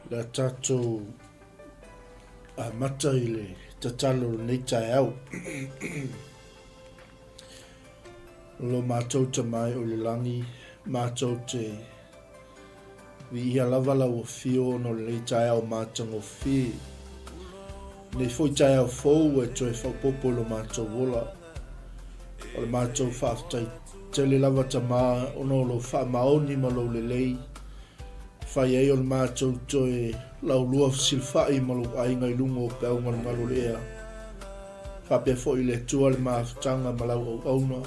Le a tatou amata i le tatalo o lenei taeao. Lo matou Tama e o i le lagi, matou te viia lava lau afio ona o lenei taeao matagofie. Nei foi taeao fou e toe faaopoopo i lo matou ola. O le matou faafetai tele lava Tama ona o lou faamaoni ma lou lelei. Fai ai o le matou toe laulua fesilafai ma lou aiga i luga o peau galugalu o le ea. Faapea foi i le Atua le mafutaga ma lau auauna.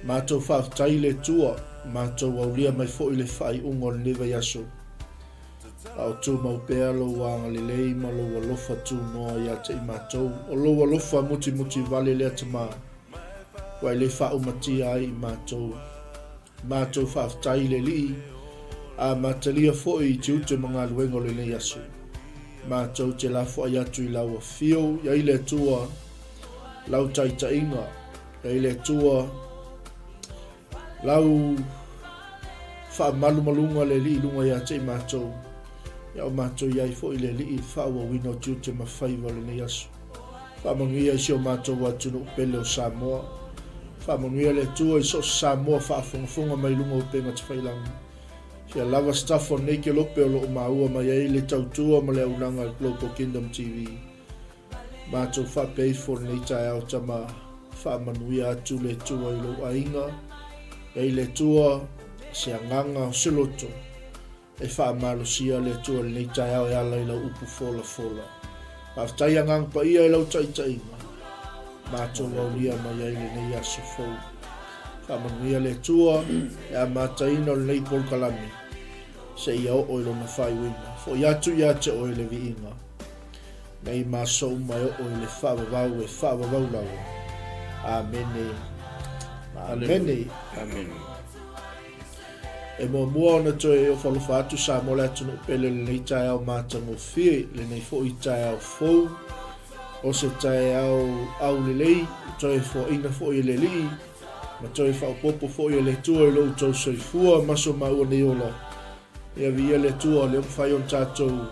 Matou faafetai i le Atua, matou aulia mai foi le faaiuga o lenei vaiaso. A o tumau pea lou agalelei ma lou alofa tunoa ia te i matou. O lou alofa mutimuti vale lea Tama, ua e le faaumatia ai i matou. Matou faafetai i le Alii, a matalia foi i tiute ma galuega o lenei aso. Matou te lafoai atu i lau afio, i ai le Atua, lau taitaiga, i ai le Atua, lau faamalumaluga le Alii i luga ia te i matou, ia o matou i ai foi le Alii i le faaauauina o tiute ma faiva o lenei aso. Faamanuia i si o matou atunuu pele o Samoa. Faamanuia le Atua i so o se Samoa faafogafoga mai luga o upega tafailagi. Fia lava se tafa o lenei kelope o lo o maua mai ai le tautua ma le auaunaga a le Global Kingdom TV. Matou faapea ifo lenei taeao tama faamanuia atu le Atua i lou aiga, e i le Atua se agaga o se loto. E faamalosia le Atua i lenei taeao e ala i lau upu folafola. Faafetai Agaga Paia i lau taitaiga, matou aulia mai ai lenei aso fou. Faamanuia le Atua e amataina o lenei polokalame seia oo i lona faaiuina. Foi atu ia te oe le viiga nei ma aso uma e oo i le faavavau e faavavau lava. Amene. Amene. Amene. E muamua ona toe ofalofa atu Samoa le atunuu pele i lenei taeao matagofie, lenei foi taeao fou, o se taeao aulelei, toe foaina foi e le Alii, ma toe faaopoopo foi e le Atua i lo outou soifua ma so maua nei ola. Ia viia le Atua, o lea ua mafai ona tatou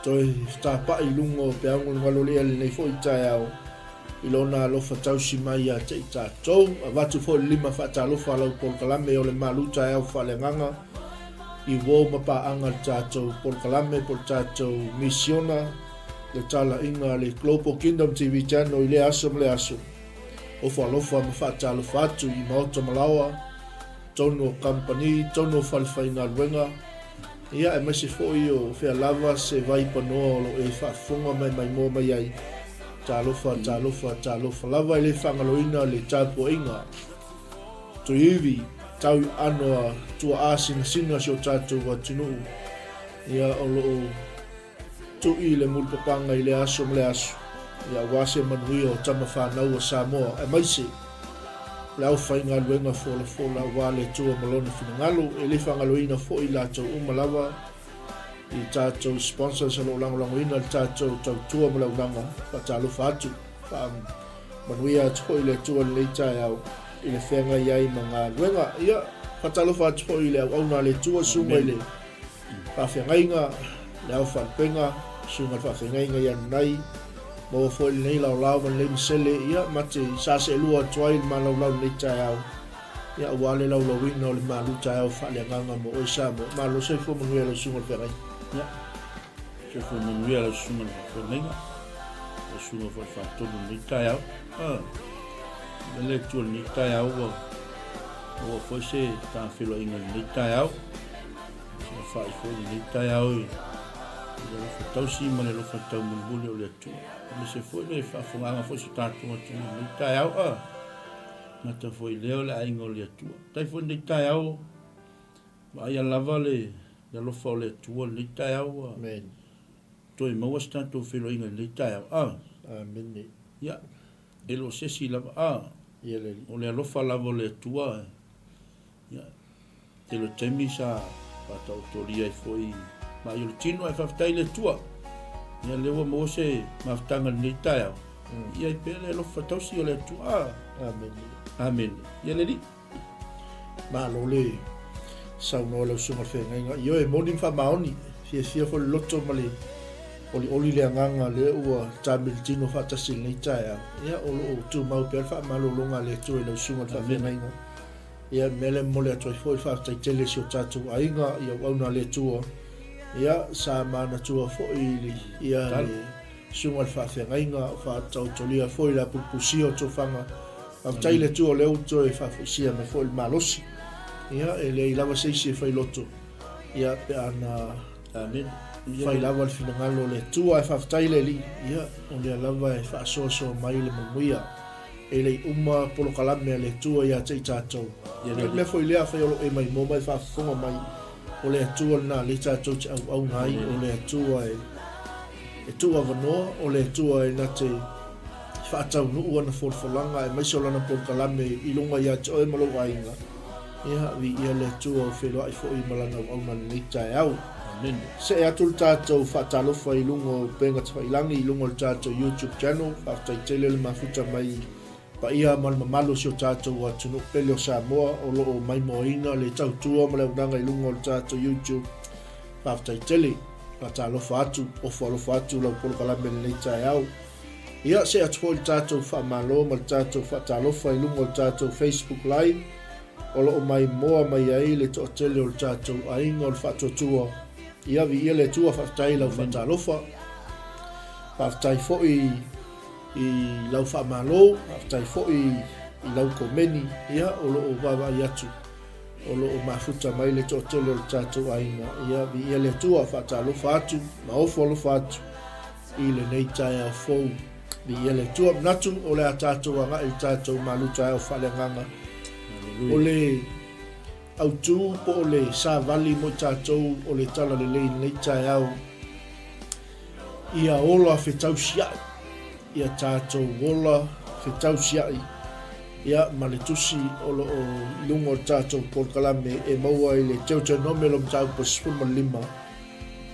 toe tapai i luga o peau galugalu o le ea lenei foi taeao, i Lona alofa tausi mai ia te i tatou. Avatu foi le lima faatalofa a lau polokalame o le malu taeao faaleagaga i uo ma paaga le tatou polokalame po le tatou misiona le talaiga a le Global Kingdom TV Channel i lea aso ma lea aso. Ofo alofa ma faatalofa atu i maota ma laoa, tonu o kamupani, tonu o fale faigaluega, Ia, aemaise foi o fea lava se vai panoa o lo o e faafofoga mai maimoa mai ai. Talofa, talofa, talofa lava e le faagaloina le tapuaiga tuiivi tau i aano a tuaa sinasina si o tatou atunuu. Ia, o lo o Tui le mulipapaga i lea aso ma lea aso, ia aua se manuia o tama fanau a Samoa, aemaise le aufaigaluega folafola aua le Atua ma Lona finagalo. E le faagaloina foi i latou uma lava i tatou sponsors o lo o lagolagoina le tatou tautua ma le auaunaga. Faatalofa atu, faamanuia atu foi le Atua i lenei taeao i le feagai ai ma galuega. Ia, faatalofa atu foi i le auauna a le Atua, susuga i le Faafeagaiga, le ao faalupega, suiga le faafeagaiga ia Nanai, maua foi lenei laolao ma lenei masele, ia ma te saseelua atu ai le malaulau lenei taeao, ia aua le laulauina o le malu taeao faaleagaga mo oe Samoa. Malo soifua manuia lau susuga le feagaiga. Ia, soifua manuia lau susuga le faafeagaiga, lau susuga foi le faatonu lenei taeao. Ah, le Atua lenei taeao ua maua foi se tafeiloaiga lenei taeao. Saofai foi lenei taeao i le alofa tausi ma le alofa taumolimoli o le Atua. Aemaise foi le faafofogaaga foi o si o tatou atunuu i lenei taeao. A gata foi i lea o le aiga o le Atua. Faafetai foi lenei taeao, vaaia lava le alofa o le Atua lenei taeao ua Amen. toe maua se tatou feiloaiga i lenei taeao. A. Amene. Ia, e le o se isi lava. A. Ia le Alii. O le alofa lava o le Atua. Ia, tele o taimi sa faataotolia ai foi mai o le tino, ae faafetai i le Atua. Ia, lea ua maua se mafutaga i lenei taeao. Ia i pea le alofa tausi o le Atua. Amene. Amene. Ia le Alii. Malo le saunoa lau susuga i le feagaiga. Ioe, e moni ma faamaoni. Fiafia foi le loto ma le olioli le agaga lea ua tamilitino faatasi i lenei taeao. Ia, o lo o tumau pea le faamalologa a le Atua i lau susuga i le faafeagaiga. Ia, le mea lea e momoli atu ai foi le faafetai tele i si o tatou aiga i auauna a le Atua. Ia, sa manatua foi ia le susuga i le faafeagaiga o faataotolia foi le apulupusia o tofaga. Faafetai i le Atua o lea ua toe faafoisia mai foi le malosi. Ia, e leai lava se isi e fai loto, ia, pe a na fai lava le finagalo o le Atua. Ae faafetai i le Alii, ia, o lea lava e faasoasoa mai le manuia. E le i uma polokalame a le Atua ia te i tatou. O le mea foi lea, afai o lo o e maimoa ma e faafofoga mai, o le Atua lena lea tatou te auauna ai, o le Atua e tuuavanoa, o le Atua e na te faataunuu ana folafolaga aemaise o lana polokalame i luga ia te oe ma lou aiga. Ia, viia le Atua ua feiloai foi ma lana auauna i lenei taeao. Amene. See atu le tatou faatalofa i luga o upega tafailagi i luga o le tatou YouTube channel. Faafetai tele le mafuta mai i paia ma le mamalu o si o tatou atunuu pele o Samoa o lo o maimoaina le tautua ma le auaunaga i luga o le tatou YouTube. Faafetai tele. Faatalofa atu, ofo alofa atu lau polokalame i lenei taeao. Ia, see atu foi le tatou faamalo ma le tatou faatalofa i luga o le tatou Facebook Live o lo o maimoa mai ai le toatele o le tatou aiga o le Faatuatua. Ia, viia le Atua, faafetai i lau faatalofa. Faafetai foi i lau faamalo, faafetai foi i lau komeni, ia, o lo o vaavaai atu, o lo o mafuta mai le toatele o le tatou aiga. Ia, viia le Atua, faatalofa atu ma ofo alofa atu i lenei taeao fou. Viia le Atua. Manatu o le a tatou agai i le tatou malu taeao faaleagaga. O le autu po o le savali mo i tatou o le Tala Lelei i lenei taeao, ia ola fetausiai, ia tatou ola fetausiai, ia ma le tusi o lo o i luga o le tatou polokalame e maua i le Deuteronome lo mataupu e 15,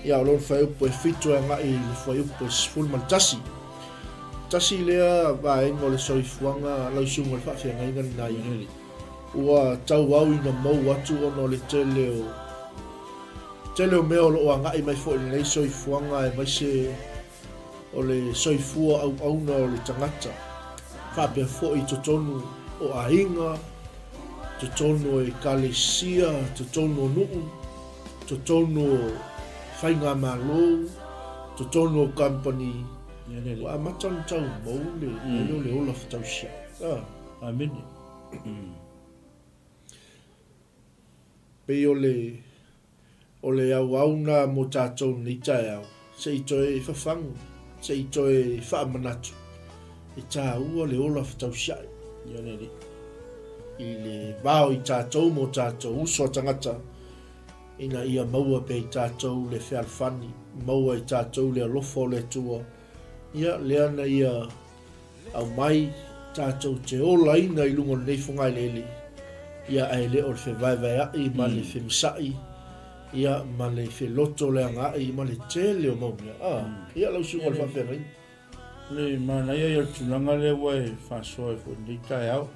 Ia, o lona fuaiupu e 7 e agai i le fuaiupu e 11. Tasi lea vaega o le soifuaga lausuga o le faafeagaiga lena ia. Ua tauau ina mou atu ona o le tele o tele o mea o lo o agai mai foi i lenei soifuaga aemaise o le soifua auauna o le tagata, faapea foi i totonu o aiga, totonu o ekalesia, totonu o nuu, totonu o faigamalo, totonu o kamupani, ua amata ona tau mou le mea o le ola fetausiai. Amene. Pei o le o le auau na mo tatou i lenei taeao, se i toe fafagu, se i toe faamanatu, e taua le ola fetausiai. Ia le Alii. I le va o i tatou ma o tatou uso a tagata, ina ia maua pea i tatou le fealofani, maua i tatou le alofa o le Atua, ia lea na ia aumai tatou te olaina i luga o lenei fogaeleele, ia ae le o le fevaevaea'i ma le femasa'i, ia ma le feloto leagaa'i ma le tele o mau mea. A, ia lau susuga i le faafeagaiga. Le manaia ia o le tulaga lea ua e faasoa ai foi i lenei taeao.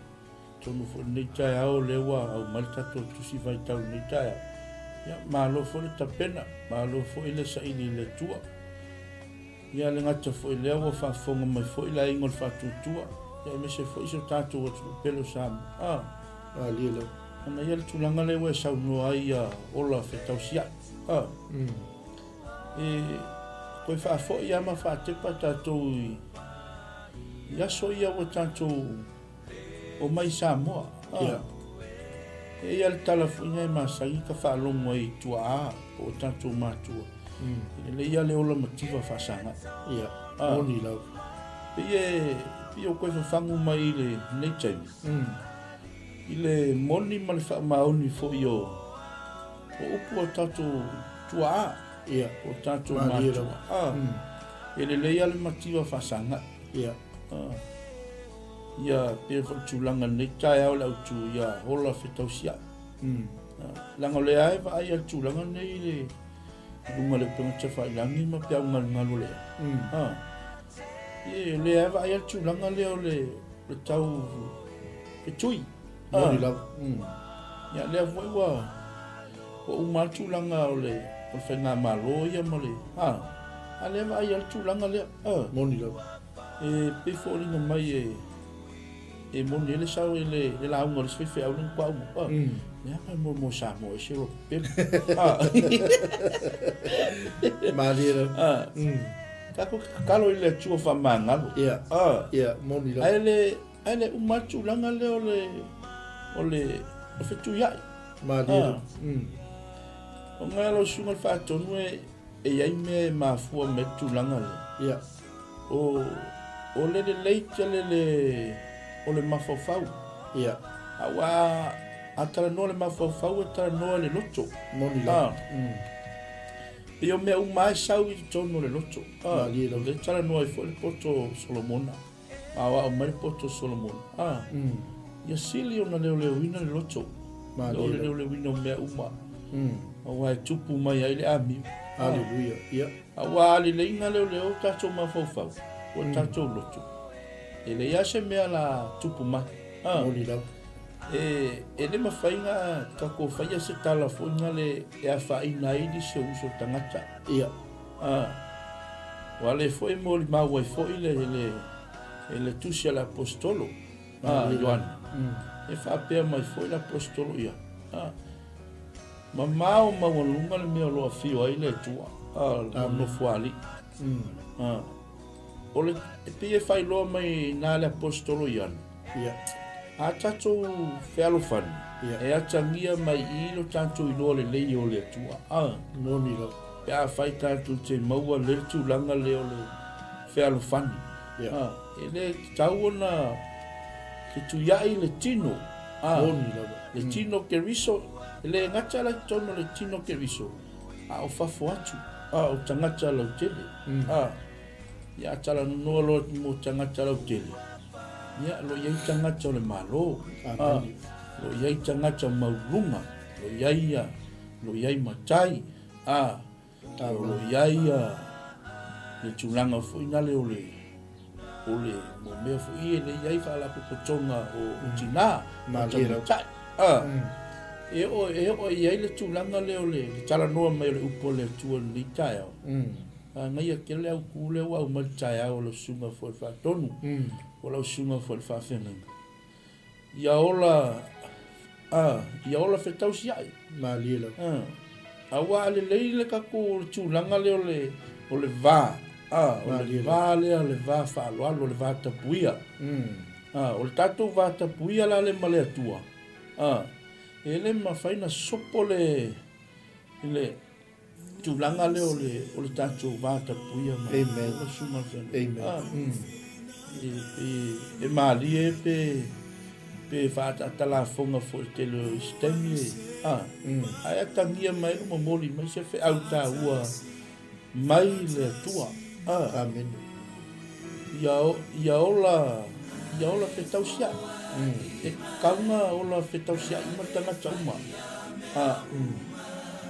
Atonu foi i lenei taeao o lea ua aumai le tatou tusi faitau i lenei taeao. Ia, malo foi le tapena, malo foi le saili i le Atua. Ia le gata foi lea ua faafofoga mai foi le aiga o le Faatuatua, ia aemaise foi si o tatou atunuu pele o Samoa. A, Malie lava. Manaia le tulaga lea ua e saunoa ai ia ola fetausiai. A, e toe faafoi lava ma faatepa tatou i aso ia ua tatou omai i Samoa. Yeah. E i ai le tala foi e masani ka faalogo ai i tuaa po o tatou matua. E lelei lava le ola mativa faasagai. Yeah. Ah. Moni lava. Pei e pei o koe fafagu mai i lenei taimi. I le moni ma le faamaoni foi o o upu a tatou tuaa. Yeah. O tatou matua. Ah. E lelei lava le mativa faasagai. Yeah. Ah. Ia, pei foi le tulaga i lenei taeao le autu ia ola fetausiai. Leaga o lea e vaai le tulaga lenei i le luga o le upega tafailagi ma peau galugalu o le ea. Ia, o lea e vaai le tulaga lea o le tau fetui. Moni lava. Ia, lea foi ua uma le tulaga o le... o le faigamalo ia ma le, a, a lea vaai ai le tulaga lea, a. Moni lava. E pei foliga mai e, e moni ai le sao i le, le lauga o le isi faifeau lea na kuaʻu a. Le aga mo mo Samoa e se ro pelu. A. Malie lava. A. Tatou tatalo i le Atua faamagalo. Ia. A. Ia, moni lava. Ae le, ae le uma le tulaga lea o le, o le, o fetuiai. Malie lava. Ona lau susuga i le Faatonu e, e i ai mea e mafua mai le tulaga lea. Ia. O, o le lelei tele le, o le mafaufau. Ia. Aua a talanoa le mafaufau e talanoa le loto. Moni lava. Pei o mea uma lava e sau i totonu o le loto. Malie lava. O lea e talanoa ai foi le poto o Solomona. Ma aoao mai le poto o Solomona. Ia sili ona leoleoina le loto. Malie O le lava. leoleoina o mea uma. Aua e tupu mai ai le amio. Hallelujah. Ia. Aua a lelei na leoleo o tatou mafaufau, o tatou loto, e leai lava se mea la tupu mai. Moni lava. E, e le mafai na tatou faia se tala foi na le e afaina ai nisi o uso tagata. Ia. Ua le foi molimau ai foi le, le, e le tusi a le aposetolo a Ioane. E faapea mai foi le aposetolo ia. Mamao maualuga le mea o lo o afio ai le Atua, a, le Nofoalii. O le, e pei e faailoa mai i ina le aposetolo Ioane. Ia. A tatou fealofani, Ia. e atagia mai i lo tatou iloa lelei o le Atua. A. Moni lava. Pe afai tatou te maua le tulaga lea o le fealofani. Ia. A, e le tatau ona fetuiai le tino. A. Moni lava. Le tino Keriso, e le gata la i totonu o le tino Keriso, a o fafo atu, a o tagata lautele. A, ia a talanoa loa mo tagata lautele, ia o lo o i ai tagata o le Malo, a, o lo o i ai tagata maualuluga, o lo o i ai ia, o lo o i ai matai, a, O lo o i ai le tulaga foi nale o le o le mo mea foi e le i ai faalapotopotoga o tina ma tamaitai. A, e oo e oo i ai le tulaga lea o le talanoa mai o le upu a le Atua i lenei taeao. Manaia tele le autu lea ua aumai i le taeao o lau susuga foi i le Faatonu, o lau susuga foi i le Faafeagaiga. Ia ola, a, ia ola fetausiai. Malie lava. A, aua a lelei le tatou tulaga lea o le, o le va, a, o le va lea, o le va faaaloalo, o le va tapuia. A, o le tatou va tapuia la lea ma le Atua, a, e le mafai ona sopo le, le, tulaga lea o le, o le tatou va tapuia ma Amen. ma susuga i le Amen. Ah, e, e, e malie pe pe faatatalafoga foi i le tele o isi taimi e, ah, ae atagia mai le momoli mai se feau taua mai le Atua. Ah. Amen. Ia, ia ola, ia ola fetausiai. E tatau ona ola fetausiai uma le tagata uma. A,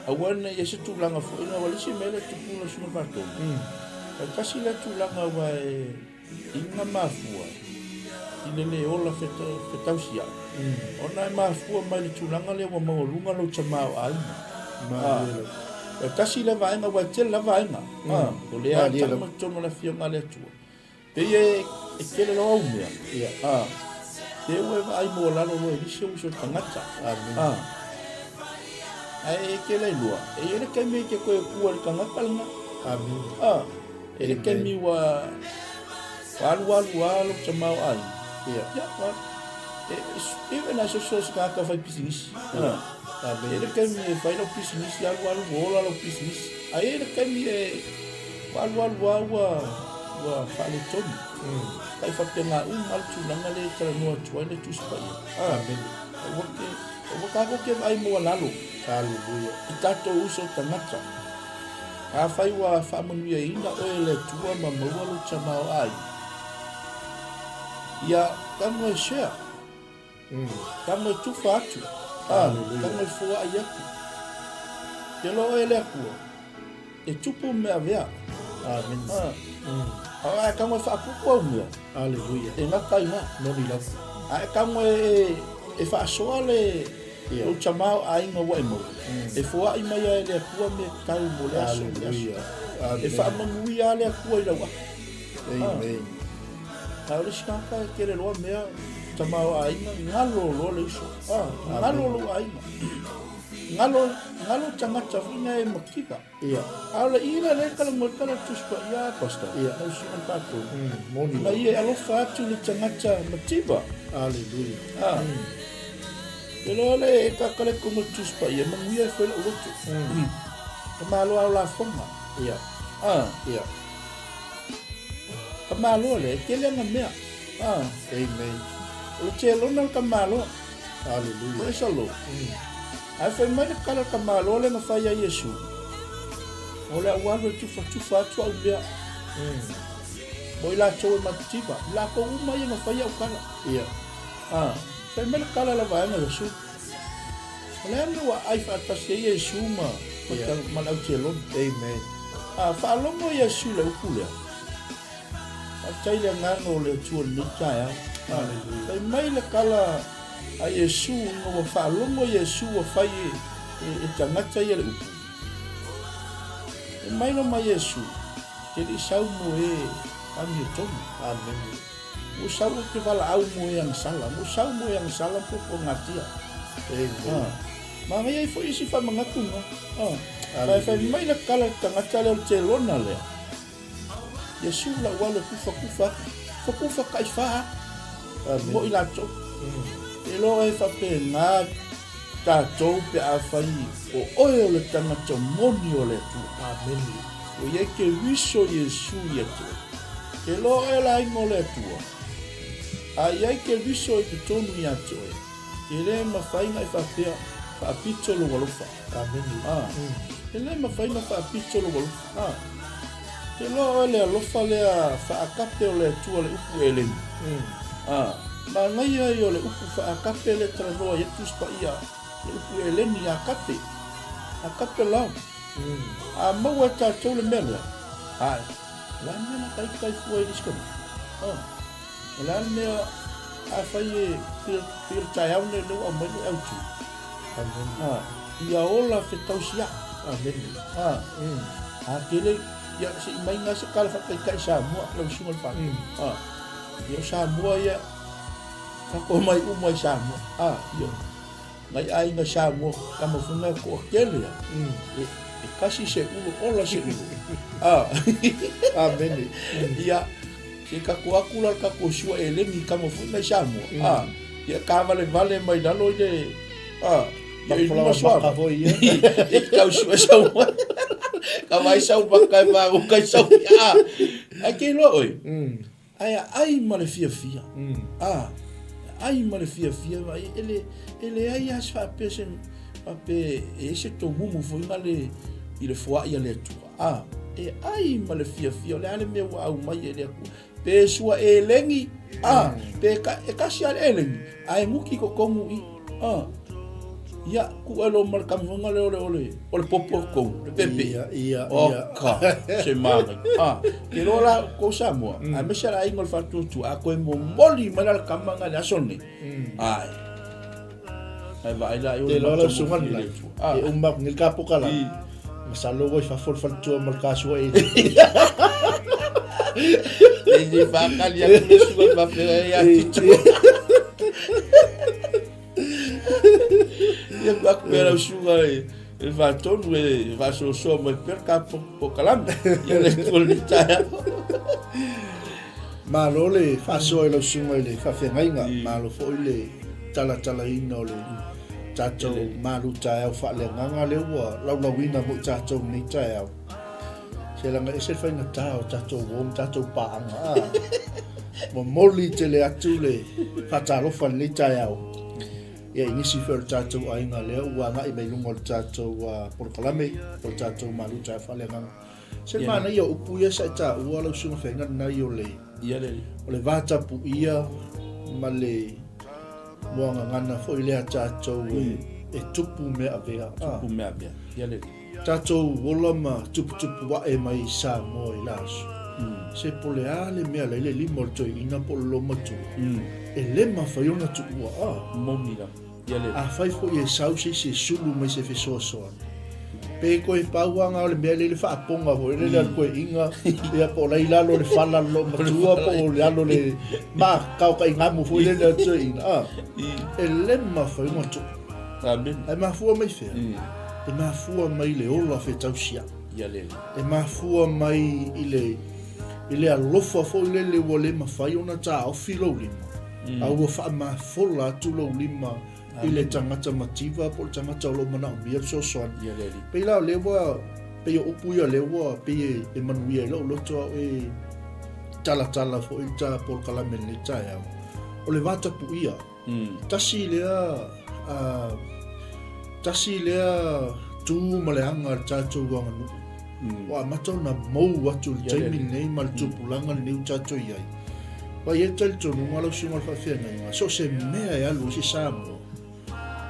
aua ne i ai se tulaga foi na, aua o le isi mea lea e tupu lau susuga Faatonu, e tasi lea tulaga aua e i na mafua i le le ola fetausiai, ona e mafua mai le tulaga lea ua maualuga lou tamaoaiga. Malie lava. E tasi lea vaega, aua e tele lava vaega, o lea Malie e tau lava. mai totonu o le Afioga a le Atua. Pei e e tele loa au mea. Ia. A, pe ua e vaai maualalo loa i nisi o uso tagata. Amen. A, ae e tele ai lua, e i ai le taimi e te toe kua i le tagata lena. Amen. A, e le taimi ua ua alualu lava lou tamaoaiga. Ia. Ia, ua, e, e, e na so se tagata fai pisinisi. Ia. A, Amen. e i ai le taimi e fai lau pisinisi, alualu ua ola lau pisinisi. Ae i ai le taimi e Ua alualu lava ua, ua faaletonu. Tai faapena uma le tulaga lea e talanoa atu ai le Tusi Paia. Amene. Aua ke, aua tatou te vaai maualalo. Haleluia. I tatou uso tagata. Afai ua faamanuiaina oe e le Atua ma maua lou tamaoaiga, ia tago e share. Tago e tufa atu, a, tago e foai atu. Ke loa oe e le Atua, e tupu mea avea. Amen. A, a e tago e faapupu au mea. Aleluia. E gata i ina. Moni lava. A e tago e, e faasoa le, Lou tamaoaiga ua e maua, e foai mai lava e le Atua mea tatau mo le aso ma le aso. E faamanuia lava le Atua i lau afa. Amen. A o le isi tagata e tele loa mea tamaoaiga, galo loa le uso. Ah, galo lou aiga. Galo, galo tagata foi na e mativa. Ia. A o le i lea lea e talanoa ai tala Tusi Paia a Pastor. Ia. Lau susuga i le Faatonu. Moni. Ma ia e alofa atu i le tagata mativa. Aleluia. Ah. Te loa le e kakale komo le Tusi Paia, manuia e fai lou loto. Ka malo ao lafoga. Ia. Ah. Ia. Ka malo le, e tele ana mea. Ah. Amen. O le telona le ka malo. Aleluia. Praise the Lord. Ae fai mai le kala ka malo le na fai a Iesu. O le au alu e tufatufa atu au mea. Mo i latou e matitiva. I lakou uma ia na fai au kala. Ia. Ah, fai mai le kala la vaega Iesu. O le a le mea ua aai faatasi ai Iesu ma ma le au telona. Amen. Ah, faalogo Iesu i le upu lea. Faafetai i le Agaga o le Atua i lenei taeao. Aleluia. Fai mai le kala a Iesu ina ua faalogo Iesu ua fai e, e tagata ia le upu. Fai mai loma Iesu, te le i sau mo e amiotonu. Amen. Ua sau ou te valaau mo e agasala. Ua sau mo e agasala ma puapuagatia. Amen. Ah. Manaia ai foi isi faamanatuga. Ah. Fai, fai mai le kala le tagata lea o le telona lea. Iesu lau alu e kufakufa atu, kufakufa taifā atu, mo i latou. E loa e faapena tatou pe afai o oe o le tagata moni o le Atua. Amene. Ua i ai Keriso Iesu ia te oe. Ke loa oe le aiga o le Atua, a i ai Keriso i totonu ia te oe, e le mafai ona e faapea, faapito lou alofa. Amene. E le mafai ona faapito lou alofa. Te iloa oe le alofa lea faakape o le Atua le upu eleni. A, manaia ia o le upu faakape lea talanoa ai Tusi Paia, le upu eleni agape, agape love. A maua e tatou le mea lea, ae, o le a le mea la taitai fua ai i le isi tagata? A, o le a le mea afai e pei o le taeao lenei lea ua aumai le autu, Amene. Ia ola fetausiaʻi. Amene. A, a tele, ia se i mai ga se tala faataitai Samoa, lau susuga i le Faatonu. A, ia o Samoa ia, tatou omai uma i Samoa. A, ia, nai aiga Samoa, tama foi na e toatele a, e, e kasi se ulo, ola se ulo. A, Amene. Ia, se i tatou atu la le tatou sua eleni i tama foi na i Samoa. A, Ia tavalevale mai lalo i le a ia i luma suava foi ia. E tau sue sau mai. Ka vai sau maka e vā uka i sau ia. Ai ke iloa oe. Ae aai ma le fiafia. A ai ma le fiafia vai e le e leai lava se faapea se faapea e ai se tomumu foi na le i le foai a le Atua. A e ai ma le fiafia o le a le mea ua aumai e le Atua. Pe sua elegi, a, pe ka, e kasi a le elegi, a e muki totonu i, a. Ia, ku e lo ma le kamuhanga le ole ole, o le popo kou, le pepe. Ia, ia, O ia. ka, se māngai. A, ke loa la kou Samoa, mm. aemaise le aiga o le faatuatua, a koe momoli mai la le kama nga le aso nei. Ai. Ai vaai la i o Te le loa lau matagofie susuga le lena. Atua. A. E uma atu nei le kapoka la. I. Masalo ua i fafo le faletua ma le kasua e. E le whakali atu le susuga le whawhera ia tito. Ia ku aku pera usuga e e whatonu e whasosoa mai pera ka po, po kalame. Ia le tua le taea. Malo le faasoa i lau susuga i le faafeagaiga, malo foi le talatalaina o le tatou malu taeao faaleagaga lea ua laulauina mo i tatou i lenei taeao. Se leaga e ese le faigata o tatou uo ma tatou paaga, a momoli tele atu le faatalofa i lenei taeao. Ia i nisi foi o le tatou aiga lea ua agai mai luga o le tatou polokalame, o le tatou malu taeao faaleagaga. Se manaia o upu ia sa e taua lau susuga feagaiga lenai o le o le vatapuia ma le muagagana foi lea tatou e, e tupu mea avea. Tupu mea avea. Ia le. Tatou ola ma tuputupu ae mai i Samoa i la aso. Se po le a le mea la i le lima o le toeaina po o le loomatua, e le mafai ona tuua. Moni lava. Afai foi e sau se isi e sulu mai se fesoasoani, pe koe pau lava nga o le mea lea i le faapoga foi lele a le koeina, ia po o la i lalo o le fala o le loomatua po o le alo o le makao-kaigamu foi lele a le toeaina, a, e le mafai ona tuu. Ae mafua mai fea? E mafua mai i le ola fetausiai. E mafua mai i le, i le alofa foi lele ua le mafai ona taofi lou lima. A ua faamafola atu lou lima i le tagata mativa po o le tagata o lo o manaomia le fesoasoani. Pei la o lea ua, pei o upu ia o lea ua pei e manuia ai lou loto a o e talatala foi le ta polokalame i lenei taeao. O le vatapuia, tasi lea, tasi lea tu ma le aga a le tatou aganuu. Ua amata ona mou atu i le taimi lenei ma le tupulaga lenei ua tatou i ai. Ua i ai le talitonuga lau Susuga i le Faafeagaiga, so o se mea e alu ai se Samoa,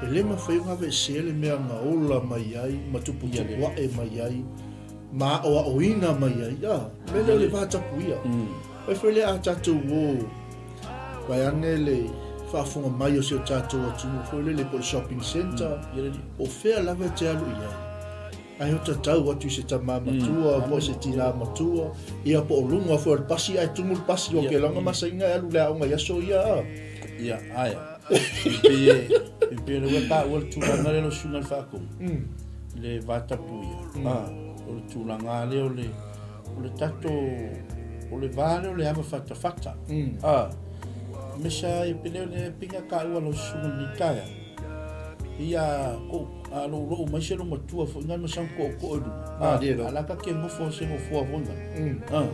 e le mafai ona aveesea le mea na ola mai ai ma tuputupu ae mai ai ma aoaoina mai ai. A, mea lea o le vatapuia. Fai foi lea a tatou o vaeane le faafofoga mai o si o tatou atunuu foi lele po o le shopping centre, po o fea lava e te alu i ai. Ae ota tau atu i se tama matua po o se tina matua, ia po o luga foi o le pasi ae tumu le pasi o ke langa masaina e alu le aoga i aso ia a. Ia, ae. E pei e, e pei o le ua taua le tulaga lea lau susuga i le Faatomu, le vatapuia, a, o le tulaga lea o le, o le tatou, o le va lea o le ava fatafata, a, mesa e pei lea pei na taua lau susuga i lenei taeao, Ia ko a lou lou mai se matua foi ngai ma sang ko ko lu. A a la ka ke ngofo se ngofoa foi ngai. A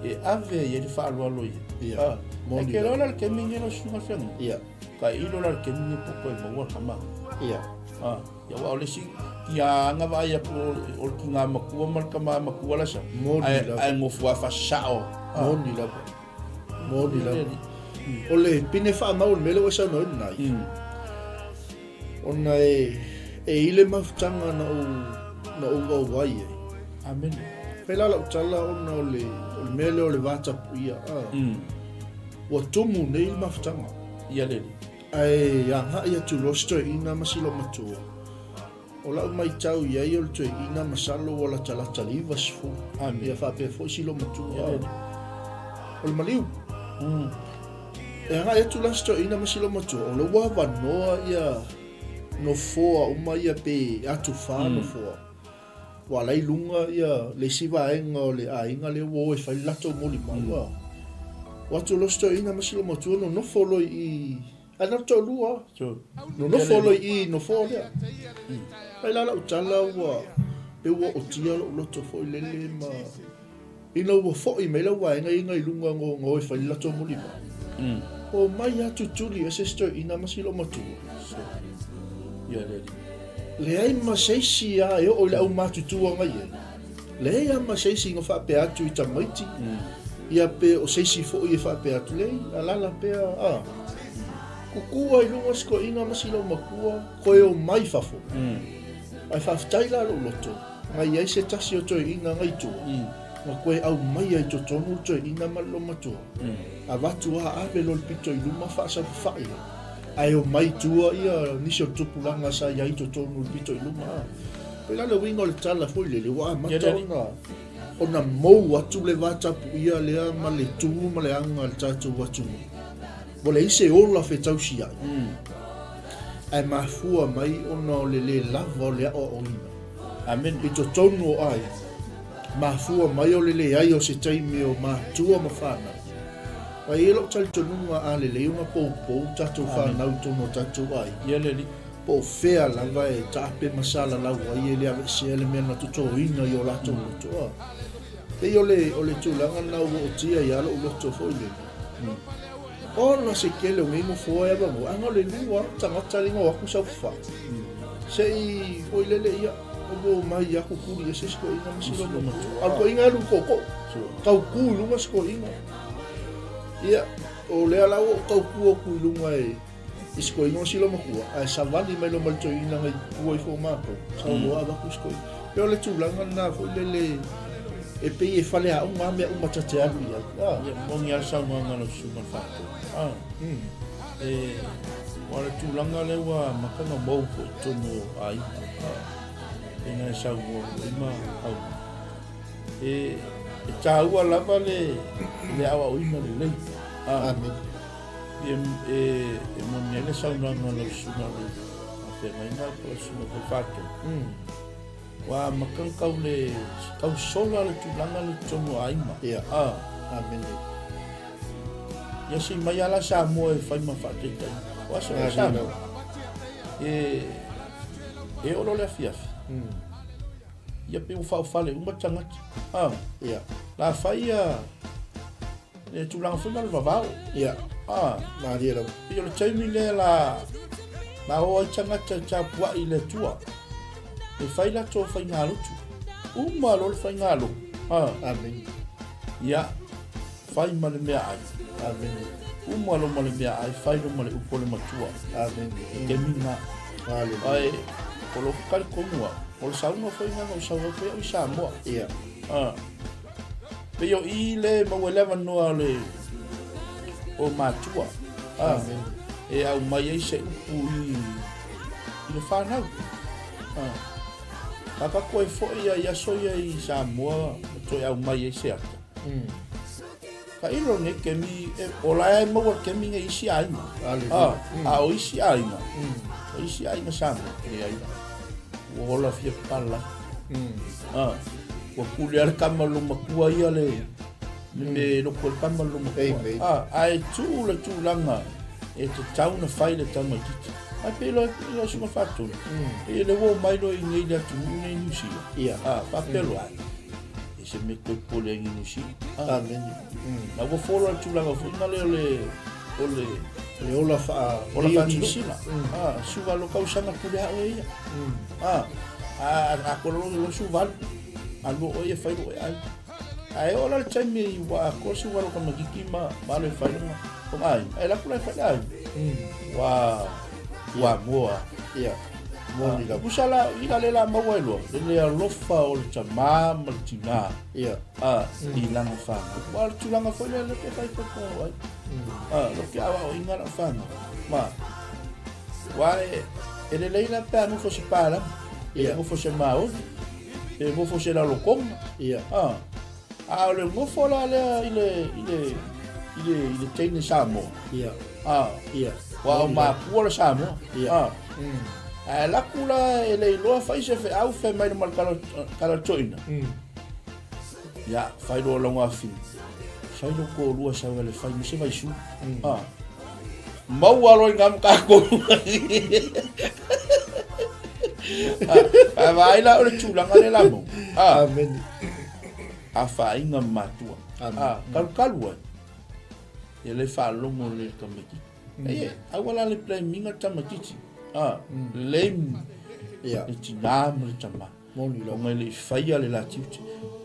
e ave ia le faaaloalo ia. Ia. A e ke lola le kemi nge lo sunga fenga. Ia. Ka ilo la le kemi nge poko e maua kama. Ia. A ia wa o le si ki a nga va ia ko o le ki ngā makua ma le kama makua la sa. Moni Ai lava. ai ngofoa fa sao. Moni lava. Moni lava. O le pine whaamau o le mea lea ua e saunoa ai lenai. Ona e, e i le mafutaga na ou, na ou auai ai. Amen. Pēlā lau tala ona o le, o le mea lea o le vatapuia. A. Ua tumu nei le mafutaga. Ia lele. Ae agai atu loa si toeaina ma si loomatua. O lau maitau i ai o le toeaina masalo ua latalata le 90. Amen. Ia faapea foi si loomatua. O le maliu. E agai atu la si toeaina ma si loomatua, o lea ua avanoa ia nofoa uma ia pe atu fa nofoa. Ua ala i luga ia le isi vaega o le aiga lea ua o e fai le latou molimau. O atu loa si toeaina ma si loomatua nonofo loa i Ae na o le toalua. Nonofo loa i i nofoa lea. Mai la lau tala ua pei ua ootia lou loto foi lele ma ina ua foi mai lau vaega ia i luga ngo ngo e fai le latou molimau. Omai lava tutuli ese si toeaina ma si loomatua. Leai ma se isi lava e oo i le aumatutua na i ai. Leai lava ma se isi na faapea atu i tamaiti, ia pe o se isi foi e faapea atu, leai, alala pea, a. Kukua i luga si toeaina ma si loomatua, koe omai fafo. Ae faafetai la lou loto, na i ai se tasi o toeaina na i tua, na koe aumaia i totonu le toeaina ma le loomatua. Avatu a ave loa le pito i luma faasafafa'i ai. Ae omai i tua ia nisi o le tupulaga sa i ai i totonu i le pito i luma, a. Pei la le uiga o le tala foi lele, ua amata ona ona mou atu le vatapuia lea ma le tu ma le aga a le tatou atunuu. Ua leai se ola fetausiai, ae mafua mai ona o le lē lava o le aoaoina. Amene. I totonu o aiga, mafua mai o le leai o se taimi o matua ma fanau. Ua i ai lou talitonuga a lelei ona poupou tatou fanau i totonu o tatou aiga. Ia le Alii. Po o fea lava e taape ma salalau ai e le aveesea le mea na totoina i o latou loto. A pei o le, o le tulaga lena ua ootia ai lava lou loto foi lele. Ona se tele o nei nofoa e avanoa, ana o le lua tagata le o atu saofafai. Se i foi lele ia, o mai aku kuli ese si toeaina ma si loomatua. A o le toeaina e alu i le tootoo, tautu i luga si toeaina. Ia, o lea la ua ou tautu atu i luga e i si toeaina ma si loomatua, ae savali mai loa ma le toeaina nai tua ifo o matou, sau loa avatu si toeaina. Pei o le tulaga lena foi lele e pei e faleaoga lava mea uma ta te alu i ai. Ia, moni lava le saunoaga a lau susuga i le Faatonu. E, Aua o le tulaga lea ua amata ona mou foi i totonu o aiga, pei ona e saunoa foi ma aumai. E, e taua lava le, le aoaoina lelei. Amene. E, e, e moni ai le saunoaga a lau susuga i le faafeagaiga po o lau susuga foi Faatonu. Ua amata ona tau le, tau sola le tulaga lea i totonu o aiga. Ia. Amene. Ia se i mai lava la Samoa e fai ma faataitaiga. O aso o Samoa. E, e oo loa le afiafi. Ia pei ua faaofale uma tagata. Ah. Ia. La fai ia le tulaga foi na o le vavao. Ia. Ah. Malie lava. Pei o le taimi lea la la o ai tagata e tapuai i le Atua. E fai latou faigalotu. Uma loa le faigalotu. Ah. Amene. Ia. Fai ma le meaai. Amene. Uma loa ma le meaai, fai loa ma le upu a le matua. Amene. I taimi na. Haleluia. Ae, o lou talitonu au, o le sauga foi lena na ou sau ai foi au i Samoa. Ia. Ah. Pei o i le maua ai le avanoa o le o matua. Ah. Amene. E aumai ai se upu i i le fanau. Ah. A tatou ai foi ia i aso ia i Samoa, ma toe aumai ai se ata. Tailo lenei kemi, e, o la e maua le kemi nei isi aiga. Aleluia. A o isi aiga, o isi aiga Samoa, leai la. Ua ola fia pala. Ua pule lava le tama lou matua ia le, le me loko le tama lou matua. Amen. Ae tuu le tulaga e tatau ona fai le tamaitiiti. Ae pei loa, pei loa suka faatonu. Pei le ua omai loa i nei le atunuu nei Niu Sila. Ia. Faapea loa, E se mea toe popole ai Niu Sila. Amene. Na ua folo le tulaga foi na le o le o le Le ola faa ola faa Niu Sila. Suva lo kausaga pule a oe ia. A a kolo lo suva a lo oe e fai lo oe ai. Ae oo la le taimi ua atoa suva lo tamaititi ma ma alu e fai lona lona aiga. Ae alu atu la e fai le aiga. Ua ua moa. Ia. Moni lava. Tusa la, i la le la maua ai loa, le le alofa o le tamā ma le tinā. Ia. A, i lana whanau. Wa le tulaga foi lea le ke fai popo ai. A, lo ke aoaoina lau whanau. Ma, wa e, e lelei la pe a nofo se pālama. Ia. E nofo se Māori. E nofo se Lalokonga. Ia. A, a o le nofo la lea i le, i le, i le, i le teine Samoa. Ia. A, Ia. Ua o makua le Samoa. Ia. A. Ae alu atu la e le iloa fai se feau fai mai ma le tala, tala toeaina. Ia, fai loa lau afafine. Fai lo toalua sau e le fai ma se vaisu. A. Maua loa i ngā tatou. Ae vaai la o le tulaga lea la mau. A. Amene. Afaina ma matua. Amene. A, kalukalu ai. Ia le faalogo le tamaitiiti. Ei, aua la le blame-ina le tamaitiiti. A, blame Ia. le tinā ma le tamā. Moni lava. Ona e le i faia le la tiute.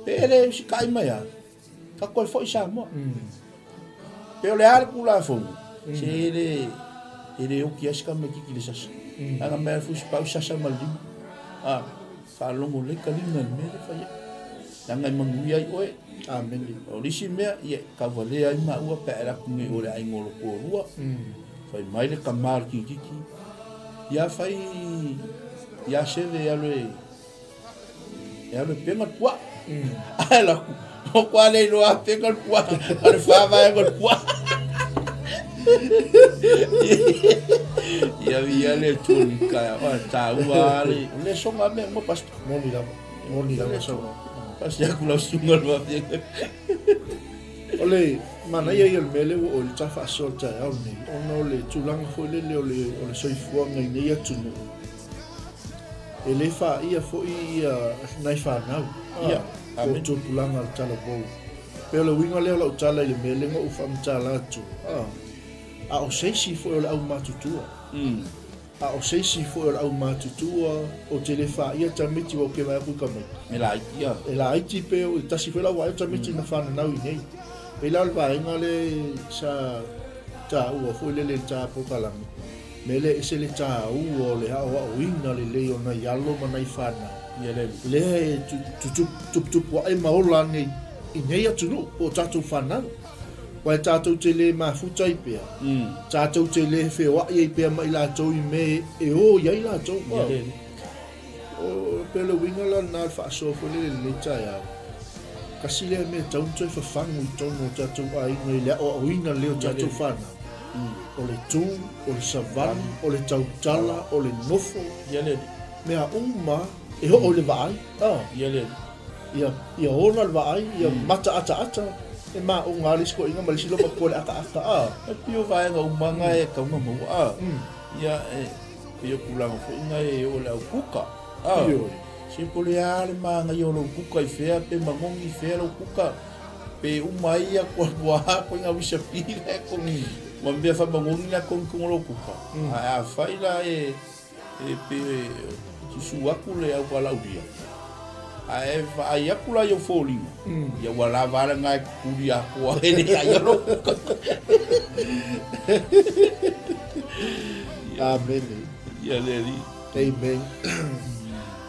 Pe e le usikai mai lava, ka toe foi i Samoa. Pe o le a le Tulafono, se e le, e le oti ai se tamaitiiti i le sasa. Leaga mea e fusipau sasa ma le lima. A, faalogo lelei ta lima i le mea lea e fai ai. Leaga e manuia ai oe. Amene. O le isi mea, ia, tauvalea ai maua pe a e alu atu nei i o i le aiga o lo toalua. Fai mai le tama o le kirikiki, ia fai ia Seve e alu e, e alu e pega le puaa. Ae alu atu, o koa le iloa a pega le puaa, o le fa vaega o le puaa. Ia viia le Atua i le taeao, a taua lava le, o le soga mea uma pastor. Moni lava. Moni lava saunoa. Pasi aku lau susuga le faafiaga. O le manaia ia o le mea lea ua oo i le ta faasoa i le taeao lenei, ona o le tulaga foi lele o le, o le soifuaga i nei atunuu, e le faia foi ia nai fanau, Ia, po o tupulaga o le talavou. Pei o le uiga lea o lau tala i le mea lea na ou faamatala atu, a o se isi foi o le aumatutua. A o se isi foi o le aumatutua, ou te le faia tamaiti ua ou ke vaai aku i tamaiti. E laiti a. E laiti pe o tasi foi lau vaai o tamaiti na fananau i nei. Pei la o le vaega lea sa taua foi lele i le ta polokalame, mea lea e ese le taua o le aoaoina lelei o nai alo ma nai fanau. Ia le. Lea e tuputupu ae ma ola nei i nei atunuu po o tatou fanau. Aua e tatou te le mafuta ai pea, tatou te le feoai ai pea ma i latou i mea e o i ai latou. O, pei o le uiga la lena o le faasoa foi lele i lenei taeao. Tasi lea mea e tatau ona toe fafagu i totonu o tatou aiga i le aoaoina lelei o tatou fanau. O le tu, o le savali, o le tautala, o le nofo, mea uma e oo i le vaai. Ia, ia ola le vaai, ia mataataata, e maoga lava le isi toeaina ma le isi loma matua le ataata. E pei o vaega uma na e tatau ona maua. Ia, e pei o tulaga foi na e oo i le au kuka. Ioe. Se po o le a le manaia o lou kuka i fea, pe manogi i fea lou kuka, pe uma ai ia ua a koe ina wisapi la e kogi, ua mea faamanogi la e kogi tonu o lou kuka. Ae afai la e e pe susu atu le au valaaulia, ae vaai atu la i ou foliga, ia ua lava a lena e tutuli atoa ai le ai o lou kuka. Amene. Ia le alii. Amen.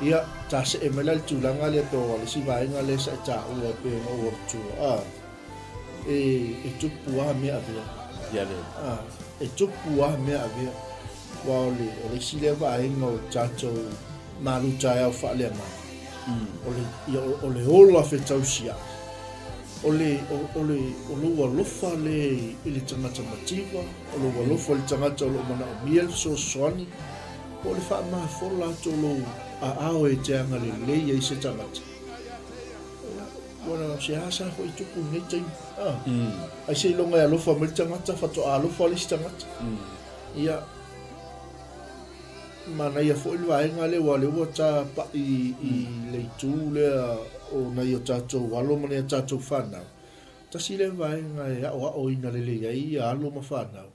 Ia, ta see mai la i le tulaga lea pe o le isi vaega lea sa e taua pei ona ou avatua, a, e, e tupu lava mea avea. Ia le. A, e tupu lava mea avea. Aua o le, o le isi lea vaega o le tatou malu taeao faaleagaga, o le, ia, o, o le ola fetausiai. O le, o, o le, o lou alofa lea i, i le tagata mativa, o lou alofa i le tagata o lo o manaomia le fesoasoani, po o le faamafola atu o lou aao e te agalelei ai se tagata. Ia, ua na o se asa foi tupu i lenei taimi. Ah, ai seiloga e alofa mai le tagata, faatoa alofa le isi tagata. Ia, manaia foi le vaega lea, aua o lea ua tapai i le itu lea o nai o tatou alo ma nai a tatou fanau. Tasi lea vaega e aoaoina lelei ai ia alo ma fanau,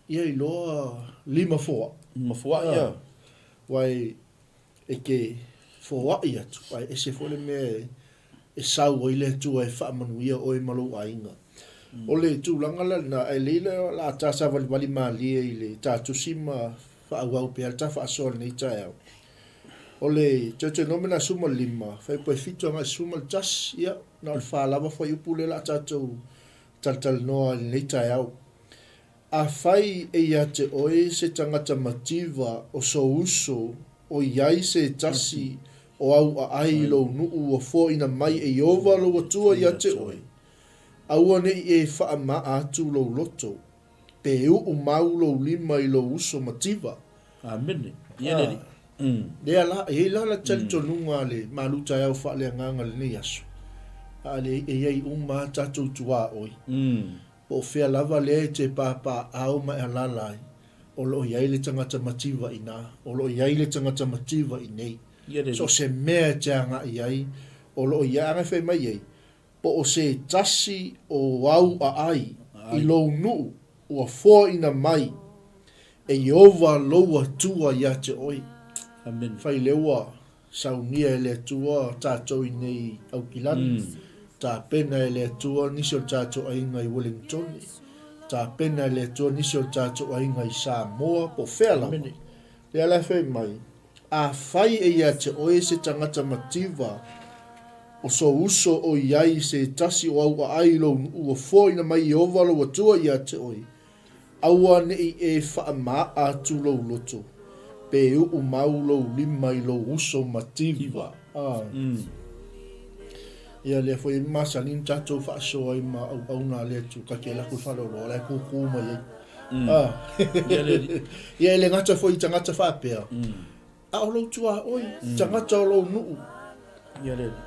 ia iloa lima foai. Lima foai, ia. Aua e te foai atu, ae ese foi le mea e sau ai le Atua e faamanuia oe ma lou aiga. O le tulaga la lena, ae lei la o le a ta savalivali malie i le ta tusi ma faaauau pea le ta faasoa i lenei taeao. O le Deuteronomena 15, fuaiupu e 7 agai i le 11, ia, na o le fa lava fuaiupu lea o le a tatou talatalanoa i lenei taeao. Afai e ia te oe se tagata mativa o sou uso o i ai se tasi o au aai i lou nuu ua foaina mai e Ieova lou Atua ia te oe, aua ne i e faamaa atu lou loto, pe uu mau lou lima i lou uso mativa. Amene. Ia le Alii. Lea la, e i ai la le talitonuga a le malu taeao faaleagaga i lenei aso, a le e i ai uma a tatou tuaoi. Po o fea lava lea e te pāpāʻao ma e alaala ai, o lo o i ai le tagata mativa i ina, o lo o i ai le tagata mativa i nei. So o se mea e te agai ai, o lo o i ai, ana e fai mai ai, po o se tasi o au aai i lou nuu ua foaina mai e Ieova lou Atua ia te oe. Amen. Fai lea ua Saunia e le Atua tatou i nei Aukilani, tapena e le Atua nisi o le tatou aiga i Wellingtone, tapena e le Atua nisi o le tatou aiga i Samoa, po o fea lava. Lea la e fai mai, Afai e ia te oe se tagata mativa o sou uso o i ai se tasi o au aai i lou nuu ua foaina mai Ieova lou Atua ia te oe, Aua ne i e faamaa atu lou loto, pe uu mau lou lima i lou uso mativa. Ia lea foi e masani ona tatou faasoa ai ma auauna a le Atua, ka te alu atu i le faleoloa, o la e kūkū mai ai. Ia e le gata foi i tagata faapea, a o lou tuaoi, tagata o lou nuu. Ia le Alii.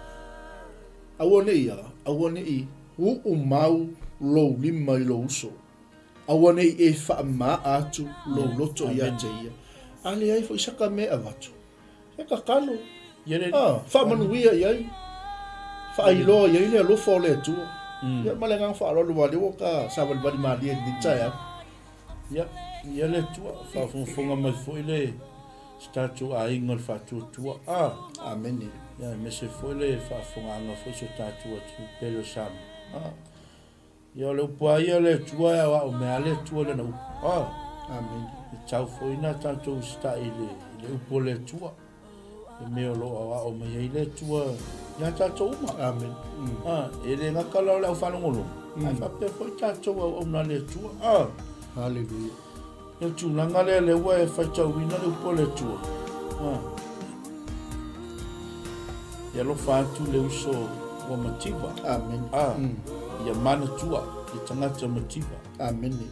Aua ne i a, aua ne i uu mau lou lima i lou uso. Aua ne i e faamaa atu lou loto ia te ia. A leai foi saka mea e avatu, e tatalo, a, faamanuia i ai, faailoa i ai le alofa o le Atua. Ia, ma le agaga faaaloalo, aua o lea ua ta savalivali malie i lenei taeao. Ia, ia le Atua, faafogafoga mai foi le se tatou aiga o le faatuatua. A. Amene. Ia, aemaise foi le faafofogaaga foi o si o tatou atunuu pele o Samoa. A. Ia o le upu a ia o le Atua e aoao mai a le Atua i lana upu. Oh. Amen. E tau foi na tatou usitai i le, i le upu o le Atua. Le mea o lo o aoao mai ai le Atua ia tatou uma. Amen. Ah, e le gata la o le au faalogologo. Ae faapea foi tatou auauna a le Atua. A. Haleluia. O le tulaga lea lea ua e faitauina le upu a le Atua. A. E alofa atu le uso ua mativa. Amen. A. Ia manatua le tagata mativa. Amene.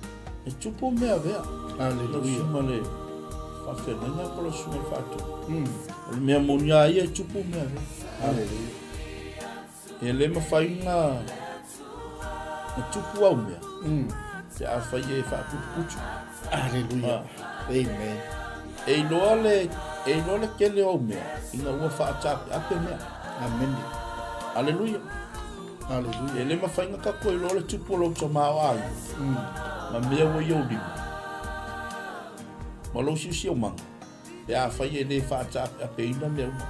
E tupu mea vea. Haleluia. Lau le faafeagaiga po lau susuga i le faatonu. O le mea moni lava ia e tupu mea vea. Haleluia. E le mafai ona tupu au mea pe afai e faaputuputu. Haleluia. Amen. E iloa le, e iloa le tele o au mea ina ua faataapeape mea. Amene. Haleluia. Haleluia. E le mafai ona tatou iloa le tupu o lou tamaoaiga ma mea ua i ou lima ma lou siosiomaga pe afai e le faataapeapeina mea uma.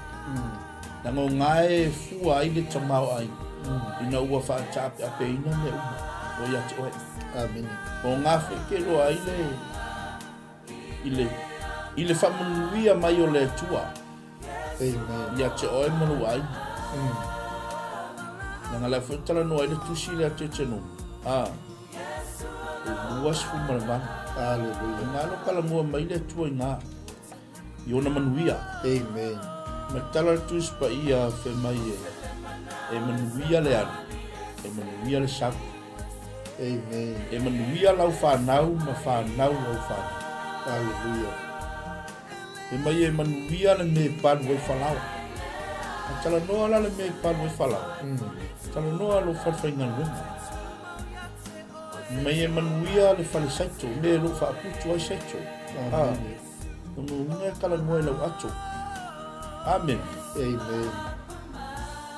Leaga o gā e fua ai le tamaoaiga ina ua faataapeapeina mea uma o ia te oe. Amene. O gā foi ke iloa ai le i le i le faamanuia mai o le Atua. Amen. Ia te oe ma lou aiga. Leaga la foi talanoa ai le tusi lea Deuteronomy. Ah. E 28. Hallelujah. E ngalo talanoa mai le Atua i ngā i ona manuia. Amen. Ma tala le tusi paia fe mai e e manuia le alu, e manuia le sau. Amen. E manuia lau whanau ma whanau au whanau. Hallelujah. E mai e manuia le me palu ai falaoa. A talanoa la le me palu ai falaoa. Talanoa lo fale faigaluega. Mai e manuia le fale saito, me lo faaputu ai saito. Amen. Lona uiga e talanoa i lau ato. Amen. Amen.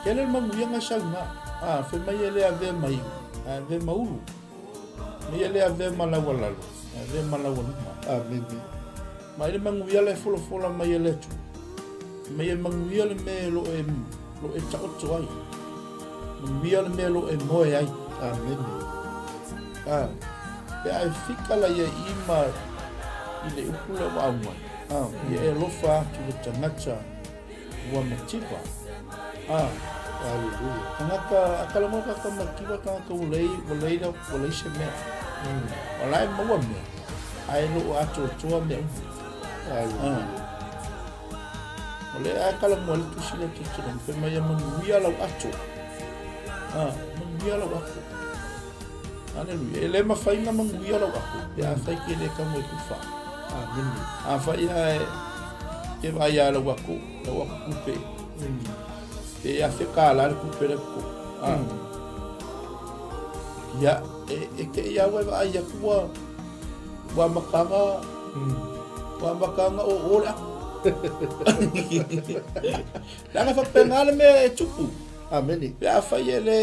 Tele le manuiaga sau na. A, fai mai e le avea ma iu, a avea ma ulu. Mai e le avea ma laualalo, a avea ma laualuma. Amen. Ma i le manuia la e folafola mai e le Atua. Mai e manuia le mea e lo e, lo e taoto ai. Manuia le mea e lo e moe ai. Amen. A, pe a e fika la ia i ma i le upu lea ua aumai. A, ia e alofa atu le tagata ua mativa. A, Hallelujah. Tagata, a talanoa tagata mativa, tagata ua leai, ua leai, ua leai se mea. O la e maua mea, ae le o atoatoa mea uma. Hallelujah. O lea a talanoa le tusi lea Deuteronomy, fai mai e manuia lau ato. A, manuia lau ato. Aleluia. E le mafai ona manuia lau ato, pe afai ke le tago e tufa. Amen. Afai ae ke vaai a lau ato, lau ato kupe. Pe afe kālā le kupe le ko. A. Ia, e, e te ia ua e vaai atu ua, ua amataga, ua amataga o o le ato. Leaga faapena le mea e tupu. Amene. Pe afai e le,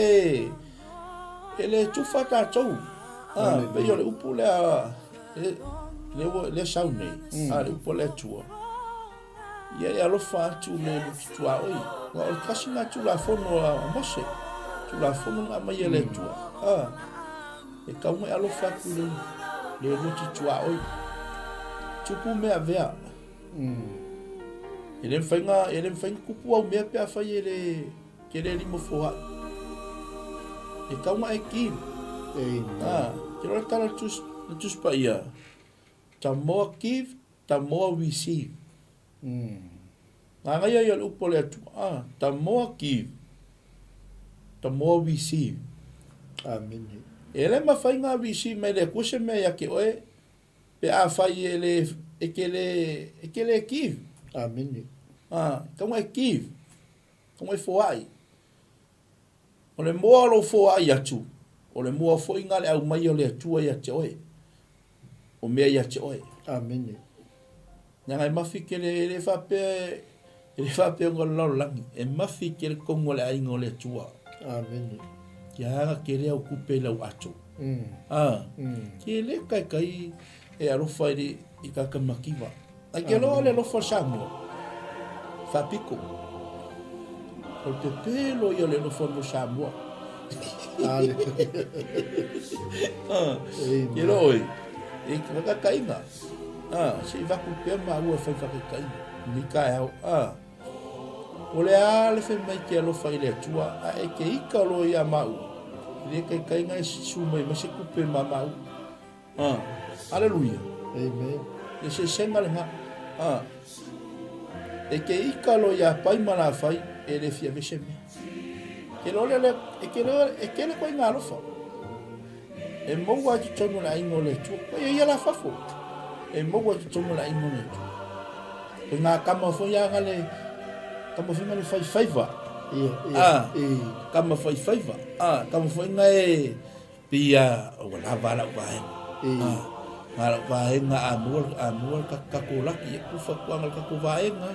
e le tufa tatou. A, pei o le upu lea, le, le, ua, lea sau nei, a, le upu a le Atua. Ia e alofa atu le loto tuaoi. Aua o le tasi lena Tulafono a Mose, Tulafono na aumai e le Atua. A, e tatau ona e alofa atu i le, le loto tuaoi. Tupu mea avea. E le mafai ona, e le mafai ona tupu au mea pe afai e le, ke le lima foai. E tatau ona e give. Amen. A, ke loa le tala le Tusi, le Tusi Paia, the more give, The more receive. Manaia ia o le upu a le Atua, ah, the more give, the more receive. Amene. E le mafai ona receive mai le Atua se mea ia te oe pe afai e le, e te le, e te le give. Amene. Ah, e tatau ona e give, e tatau ona e foai. O le moa o lou foai atu, o le moa foi na le aumai o le Atua ia te oe. O mea ia te oe. Amene. Leaga e mafi tele, e le faapea, e le faapea ona o le lalolagi, e mafi tele tonu o le aiga o le Atua. Amene. Kia aga tele au kupe i lau ato. Ah, ke le kaikai e alofa i le i kaka makiva. Ai ke loa le alofa o Samoa. Faapiko. O le pepelo ia o le alofa mo Samoa. Ah, ke loa oi, e whakatainga. Ah, se i vaku pea maua e whai whakatainga. Ni taeao. Ah, o le a le whai mai ke alofa i le Atua, a e ke ika loa ia maua. E le taitai na e su mai ma se tupe ma maua. Ah, aleluia. Amen. Le eseesega lena. Ah. E ke ika lo ia pai ma la fai e le fia vese mea. Ke lo le e ke lo e ke le koi ngalofa. E maua i totonu o le aiga o le Atua. Ko ia ia la fafo. E maua i totonu o le aiga o le Atua. Ko ngā kama foi a ngale kama foi ngale fai faiva. Ia, ia. Ah, kama fai faiva. Ah, kama foi ngae Pia ua lava lau vaega. Ah, nga lau vaega a mua a mua ka ka ko laki e kufa kuanga ka ko vaega.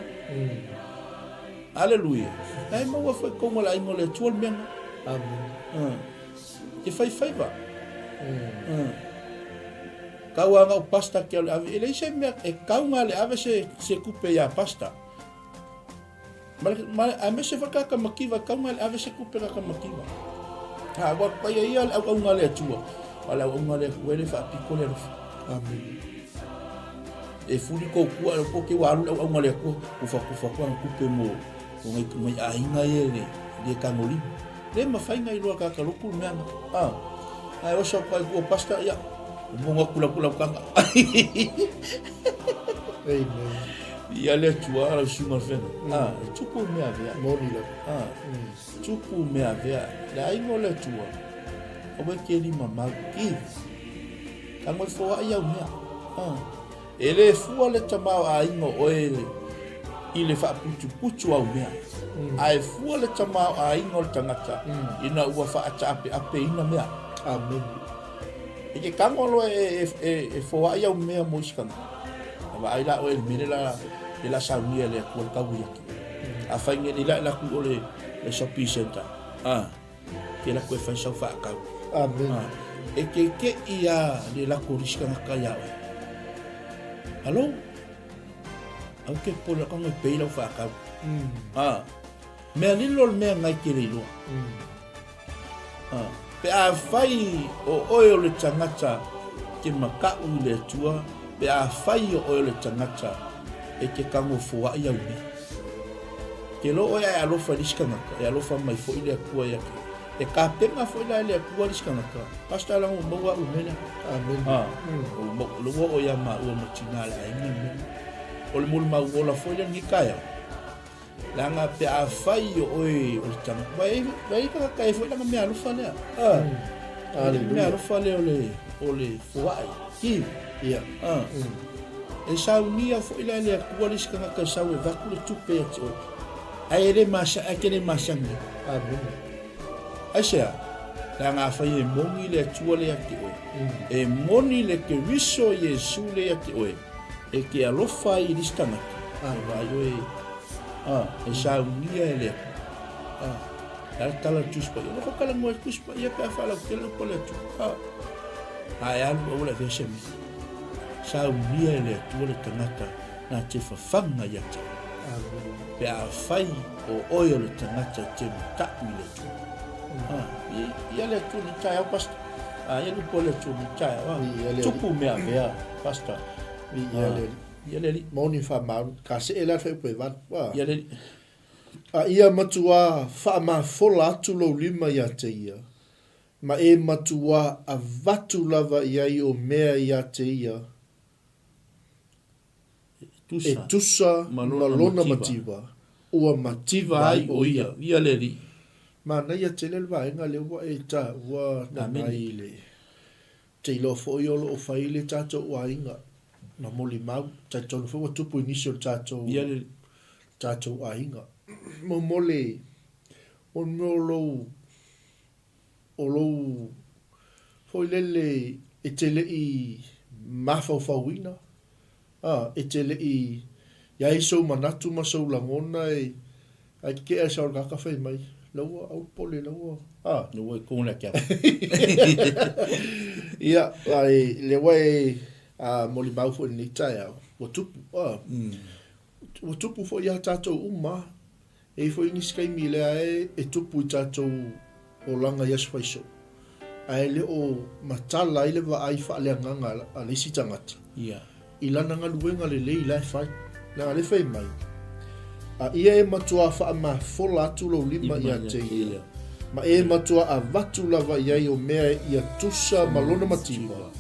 Aleluia. Ai maua foi kongo la ingo le tuol menga. Amen. Ah. Ke fai faiva. Ah. Kau anga o pasta ke ole ave. Ele se mea e kau nga le ave se se kupe ya pasta. Ma, aemaise foi ka kamakiva, kau nga le ave se kupe ka kamakiva. Ha, ua paia ia le auaunga le Atua, a le auaunga le Atua e le faapiko le alofa. Amen. E fuli kou kua, e po ke ua alu le auaunga le Atua, kufa kufa kua nga kupe mo, mo ngai, ngai aiga ia le, le kangolima. Le mawhai ngai loa ka kaloku le mea nga. Ha, ai oso kwa kua pasta, ia, mo nga kula kula kanga. Amen. Ia le Atua lau susuga le fena. Mm. Ah, e tupu mea vea. Moni lava. Ah, mm. tupu mea vea. Le aiga o le Atua, aua e ke lima mau. Give. Ka ngoi foai au mea. Ah. E le fua le tamaoaiga o oe i le faaputuputu au mea. Mm. Ae fua le tamaoaiga o le tagata mm. ina ua faataapeapeina mea. Amen. E ke kago loa e, e, e, e foai au mea mo isi tagata. A vaai la oe i le mea le la, le la saunia e le Atua le tau ia ki. A fai nge la la ku o le le shopping center. A ke la ku e fai sau whaakau. Amen. A, e ke ke ia le la ko riska ngaka ia oe. Alo? Au ke pole ka ngoi pei lau whaakau. A, mea lilo le mea ngai ke le iloa. Pe afai o oe o le tagata ke makaʻu i le Atua, pe afai o oe o le tagata e ke kagofoaʻi au mea. Ke lo oe ae alofa i le isi tagata, e alofa mai foi le Atua ia te. E kapena foi la e le Atua le isi tagata. Pastor leaga ua maua au i le mea lea. Amen. Ua maua, o lea ua oo ia maua ma tina le aiga le mea lea. O le molimau ola foi lea lenei taeao. Leaga pe afai o oe o le tagata, ua i ai tagata e foi lana mea alofa lea. Ah. Aleluia. Mea alofa lea o le, o le foai. Ki. Ia. Ah. E saunia foi la le Atua le isi tagata e sau e vaku le tupe ia te oe. Ae e le masa, ae ke le masani. Amen. Aisea? Leaga afai e moni le Atua le ia te oe. E moni le Keriso Iesu le ia te oe. E ke alofa ai i le isi tagata, e vaai oe, a, e saunia e le Atua. A, e ala tala le Tusi Paia. Loko kala mua i Tusi Paia pe a faalautele upu a le Atua. A, a e alu aua le avea se mea. Saunia e le Atua le tagata na te fafaga ia te oe. Pe afai o oe o le tagata e te mataʻu i le Atua. A, ia le Atua ni taeao, Pastor. A, ia lupo le Atua ni taeao. A, tupu mea avea. Pastor. Viia le Alii. Viia le Alii. Moni whamaru. Ka see la whai upu e valu. Wa. Viia le Alii. A ia matuā whaamafola atu lou lima ia te ia, ma e matuā avatu lava i ai o mea ia te ia, e tusa ma lona mativa, ua mativa ai o ia. Viia le Alii. Manaia tele le vaega lea ua e taua nana i le. Te iloa foi o lo o fai le tatou aiga na molimau, talitonu foi ua tupu i nisi o le tatou, tatou aiga. Mo mo le, mo le mea o lou, o lou foi lele e te le i mafaufauina, a, e te le i i ai sou manatu ma sou lagona e, ae kekeʻe ai sau le kaka fai mai, la ua au pole, la ua, a. La ua i kona le ake Ia, ae lea ua e a, molimau foi i lenei taeao, ua tupu, a. Ua tupu foi iā tātou uma, E i foi nisi taimi lea e e tupu i tatou olaga i aso faiso, ae le o matala ai le vaai faaleagaga a le isi tagata i lana galuega lelei la e fai. Leaga lea e fai mai, A ia e matuā faamafola atu lou lima ia te ia, Ma e matua avatu lava i ai o mea ia tusa ma lona mativa,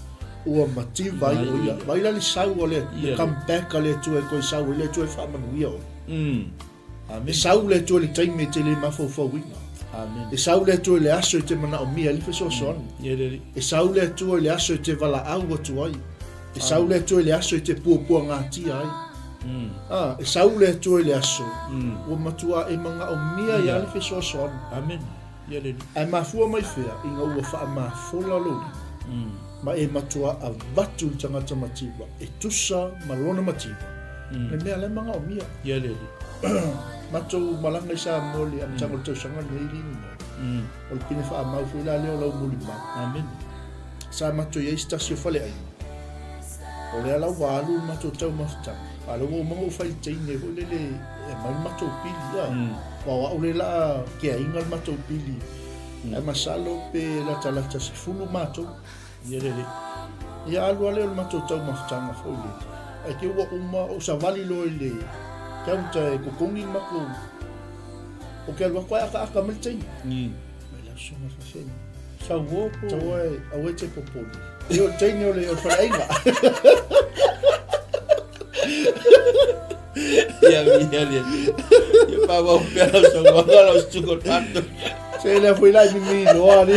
ua mativa ai o ia. Vaai la le sau a le, le come back a le Atua e toe sau ai le Atua e faamanuia oe. E sau le Atua i le taimi e te le mafaufauina. E sau le Atua i le aso e te manaomia ai le fesoasoani. E sau le Atua i le aso e te valaau atu ai. E sau le Atua i le aso e te puapuagatia ai. A, e sau le Atua i le aso, ua matua e manaomia ai lava le fesoasoani. Amen. Ia le Alii. Ae mafua mai fea ina ua faamafola lou lima, ma e matua avatu i le tagata mativa e tusa ma lona mativa, le mea la e manaomia. Ia le Alii. Matou malaga i Samoa i le amataga o le tausaga lenei i Lima. O le pine faamau foi la lea o lau mulimau. Amen. Sa matou i ai se tasi o faleaiga. O lea la ua alu le matou taumafataga, a o lea ua uma ona ou fai i le teine foi lele e aumai le matou pili, a. Aua o au lea la a keaina le matou pili. Ae masalo pe latalata 10 matou. Ia lelei. Ia alu lava lea o le matou taumafataga foi lele. Ae te i ua uma, ou savali loa i le counter e totogi le matou. Ou te alu atu ae akaaka mai le teine. Mai lau susuga faafeai. Sau o po. Tau ai, aua e te popole. Ia o le teine o le faleaiga. Ia ia ia. Ia pa wa pea lau saunoaga lau susuga o le faatonu. Se lea foi la i mimi loa ni.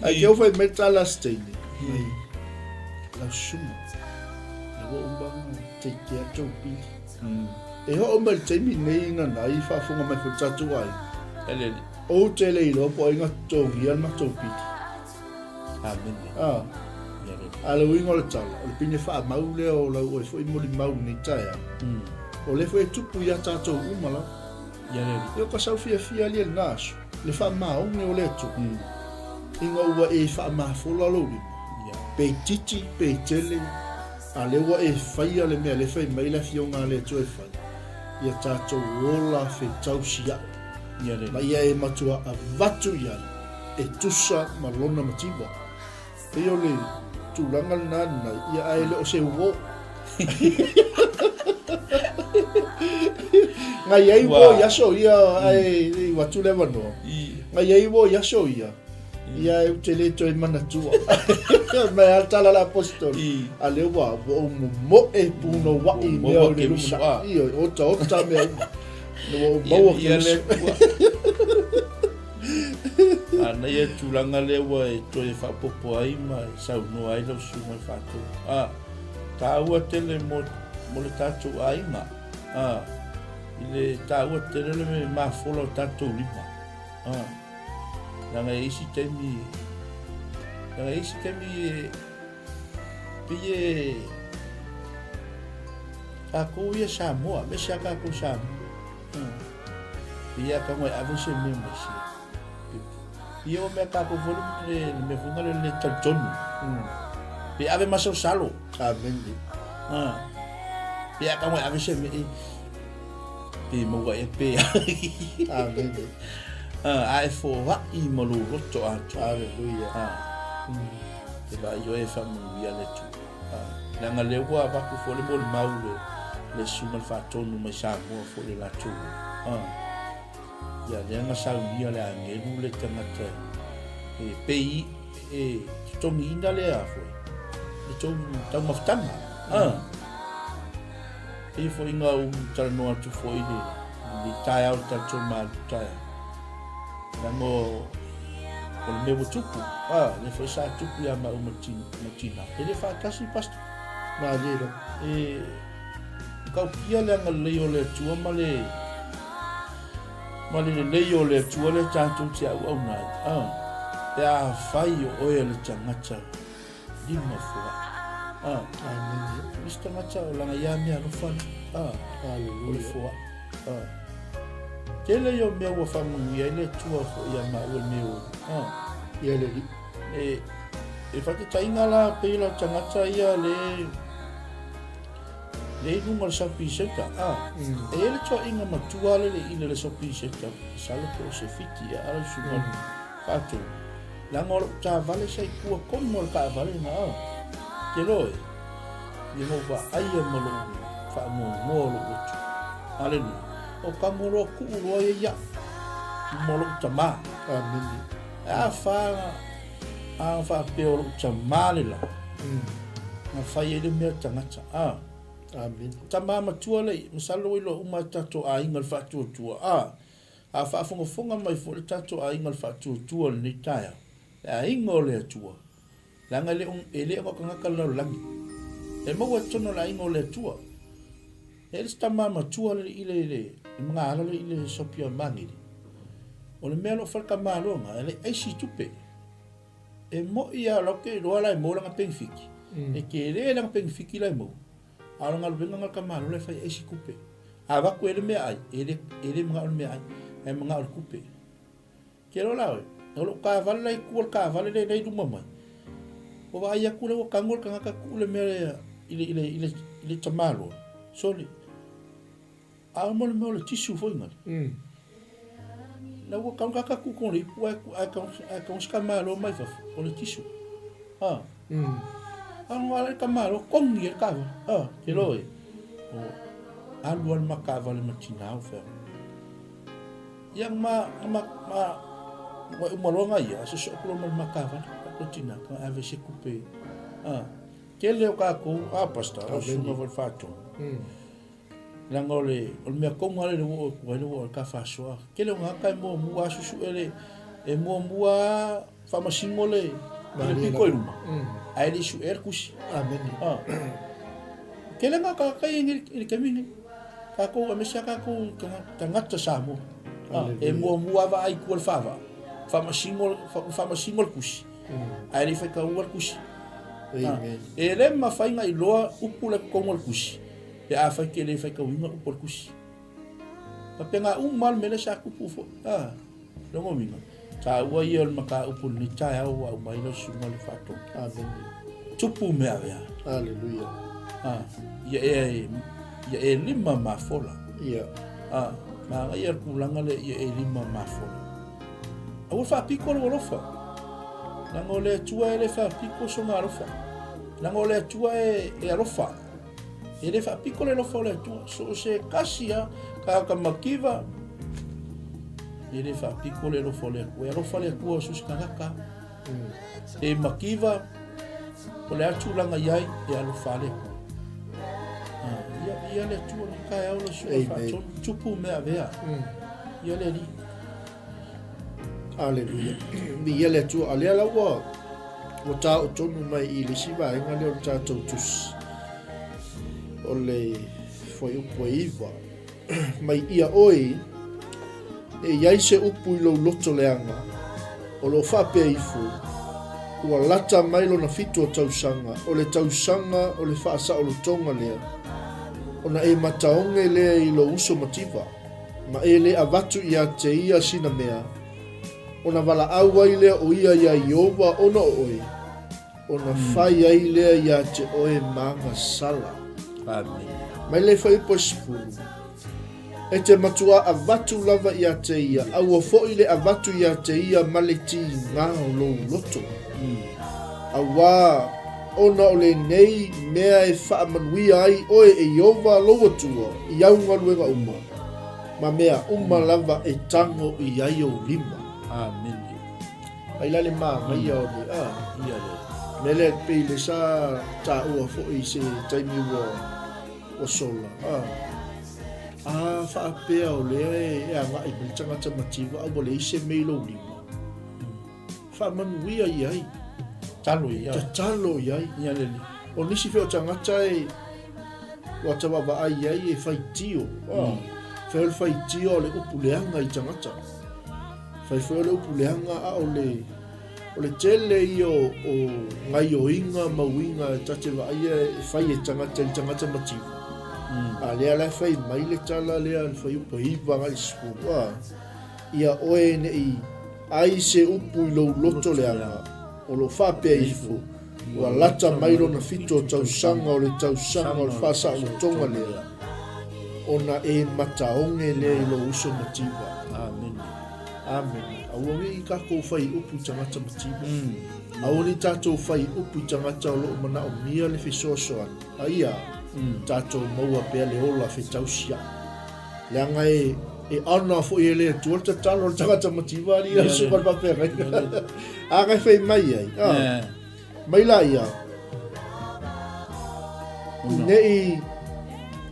Ai ke o fai mai tala se teine. Mai lau susuga. Le ua uma ona take care tou pili. E oo mai le taimi lenei ina nai faafofoga mai foi le tatou aiga. Elele. Ou te le iloa po o ai na totogia le matou pili. Amene. Ah. A le uiga o le tala, o le pine faamau lea o lau oe foi molimau i lenei taeao. O lea foi e tupu ia tatou uma lava. Ia le alii. Ia o ka sau fiafia alia i lena aso, le faamaone o le Atua, ina ua e faamafola lou lima, pe itiiti pe tele, a lea ua e faia le mea lea e fai mai le Afioga a le Atua e fai, ia tatou ola fetausiai, ma ia e matua avatu i ai e tusa ma lona mativa. Pei o le tulaga lena lenai, ia ae le o se uo. Na i ai uo i aso ia, ae i atu le avanoa. Na i ai uo i aso ia, ia e ou te le toe manatua. Mai a le tala a le Aposetolo, a lea ua ou momoe punouai i mea o le lumanai. Ioe, otaota mea uma. Ua ou maua Keriso. Manaia le tulaga lea ua e toe faaopoopo ai ma e saunoa ai lau susuga i le faatonu. A, taua tele mo, mo le tatou aiga. A, i le taua tele o le mafola o tatou lima. A, leaga e isi taimi, leaga e isi taimi e, pei e, tatou ia Samoa, aemaise lava tatou Samoa. Ia ka e ave se mea mai se. Ia o mea tatou foi le mea foi ngale le talitonu. Pe ave masalosalo. Amen. Ah. Pe a ka e ave se mea. Pe maua e pe. Amen. Ah, a e foai ma lou loto atoa. Hallelujah. Ah. Te vaai oe e faamanuia le Atua. Leaga lea ua avatu foi le molimau le le susuga le faatonu mai Samoa foi le latou ah ia lea na saunia le agelu le tagata e pei e totogiina lea foi le tou taumafataga ah pei foi na ou talanoa atu foi le le taeao le tatou malu taeao leaga o le mea ua tupu ah lea foi sa tupu ia maua ma ma tina. E le faatasi pastor. Malie lava. E tautia le agalelei o le Atua ma le ma le lelei o le Atua lea tatou te auauna ai. Ah, pe afai o oe o le tagata lima foai. Ah, Amen. O le isi tagata o lana ia mea alofa lea. Ah, Hallelujah. o le foai. Ah. Tele ia o mea ua faamanuia ai le Atua foi ia maua i mea o. Ah. Ia le Alii. E, e faataitaiga la pei la tagata ia le le i luga o le shopping center a e i ai le tuuaiga matua le le ina le shopping center masalo po o se fiti ea ala susuga faatonu leaga o lou taavale sa i tua tonu o le taavale na a te loa e ia na ou vaaia ma lou faanoanoa o lou loto. Aleluia. O tago loa tuu loa ia ia'u mo lo'u tamā. Amene. E a fa a faapea o lo'u tamā le la, na fai ai le mea tagata, a. Amene. Tamā matua le, masalo ua iloa uma e tatou aiga le faatuatua, a. A faafogafoga mai foi le tatou aiga le faatuatua i lenei taeao, le aiga o le Atua, Leaga e le o, e le o na tagata le lalolagi. E maua i totonu o le aiga o le Atua. E le se tama matua le i le, le, le magaala le i le sopia magele. O le mea lo fai le tamaloa nga, e le aisi tupe. E moi a lau ke iloa la e maua lana penifiki. E tele lana penifiki la e maua. A o le galuega nga le tamaloa la e fai aisi tupe. A avatu e le mea ai, e le, e le manao le mea ai, e manao le tupe. Ke loa la oe, o lou taavale la i tua o le taavale lea i luma mai, ua vaai atu lea ua tago le tagata tuu le mea lea i le, i le, i le, i le tamaloa. Sole, a mo le mea o le tisu foi ngale. La ua tago le tagata tuu tonu le ipu ae, ae tago, ae tago se tamaloa mai fafo, o le tisu. A. A no ala le tamaloa, togi e le taavale. A, ke loa oe, o alu alu ma taavale ma tina o fea. Ia ma, ma, ma, ua uma loa nga ia, aso soo kulo ma le makavale, ko tina, ka ave se kupe. Ah, tele o kākou, a pastor, o sunga foi whātonu. Leaga o le, o le mea konga le le ua oe kuai le ua oe ka whasoa. Tele o ngā kai mua mua asusu e le, e mua mua whamasingo le, le piko i luma. Ae le isu e le kusi. Amene. Ah. Tele ngā kākai e i le kemi nei. Kākou, aemaise a kākou tagata Samoa. Ah, e muamua lava ai tua le faavaa, faamasino, faamasino le tusi. Ae le i faitaua le tusi. Amen. E le mafai ona iloa upu la i totonu o le tusi, pe afai te le faitauina upu o le tusi. Faapena uma lava le mea lea sa tupu foi. Ah, lona uiga, taua ia o le mataupu i lenei taeao ua aumai lau susuga le faatonu. Amen. Tupu mea avea. Hallelujah. Ah, ia e, ia e lima mafola. Ia. Ah, manaia le tulaga lea ia e lima mafola. Aua faapiko lou alofa. Leaga o le Atua e le faapiko sona alofa. Leaga o le Atua e, e alofa. E le faapiko le alofa o le Atua. So o se tasi lava, tagata mativa, e le faapiko le alofa o le Atua. E alofa le Atua o so o se tagata. E mativa, o le a tulaga i ai, e alofa le Atua. Ah, ia, ia le Atua le taeao le susuga faatonu, tupu mea avea. Ia le Alii. Aleluia. Viia le Atua. A lea la ua, ua taoo tonu mai i le isi vaega lea o le tatou tusi. O le fuaiupu e iva. Mai ia oe, e i ai se upu i lou loto leaga, o lo o faapea ifo, ua lata mai lona fitu o tausaga, o le tausaga o le faasaolotoga lea, ona e mataoge lea i lou uso mativa. Ma e le avatu ia te ia sina mea, ona valaau ai lea o ia iā Ieova ona o oe, ona fai ai lea ia te oe ma gasala. Amene. Mai le fuaiupu e 10. E te matuā avatu lava ia te ia, aua foi le avatu ia te ia ma le tīgā o lou loto. Auā, ona o lenei mea e faamanuia ai oe e Ieova lou Atua i au galuega uma, ma mea uma lava e tago i ai ou lima. Amene. Ai la le manaia o le, a, Ia le. mea lea pei le sa taua foi i se taimi ua, ua sola, a, a faapea o lea e agai mai le tagata mativa a ua leai se mea i lou lima, Faamanuia i ai. Tatalo i ai. Tatalo i ai. Ia lele. O nisi foi o tagata e ua tau vaavaai i ai e faitio. Mm. Fai o le faitio o le upu leaga i tagata. Fai foi o le upu leaga a o le o le tele ia o, o gaioiga ma uiga e ta te vaaia e fai e tagata i le tagata mativa. Mm. A lea la e fai mai le tala lea le fuaiupu e 9 agai i le 10. Ah. Ia oe ne i ai se upu i lou loto leaga, o lo o faapea ifo, ua lata mai lona fitu o tausaga o le tausaga o le faasaolotoga lea, ona e mataoge lea i lou uso mativa. Amene. Amene. Aua ne i tatou fai upu i tagata mativa. Aua ne i tatou fai upu i tagata o lo o manaomia le fesoasoani, a ia tatou maua pea le ola fetausiaʻi. Leaga e e honour foi e le Atua le tatalo a le tagata mativa alii lau susuga i le faafeagaiga. A ka e fai mai ai, a, mai laia, ne i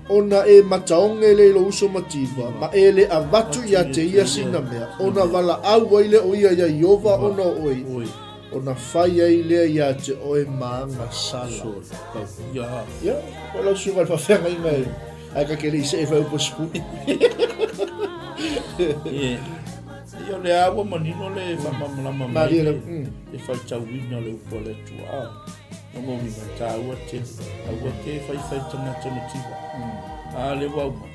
ona e mataoge le i lou uso mativa, ma e le avatu ia te ia sina mea, ona valaau ai lea o ia iā Ieova ona o oe, ona fai ai lea ia te oe ma agasala. Ia, o lau susuga i le faafeagaiga e, ae ta te le i see fai upu sipuni. Ia, o lea ua manino le faamalamalama mai le faitauina o le upu a le Atua. Lona uiga, taua tele, aua te faifai tagata mativa. A le ua uma,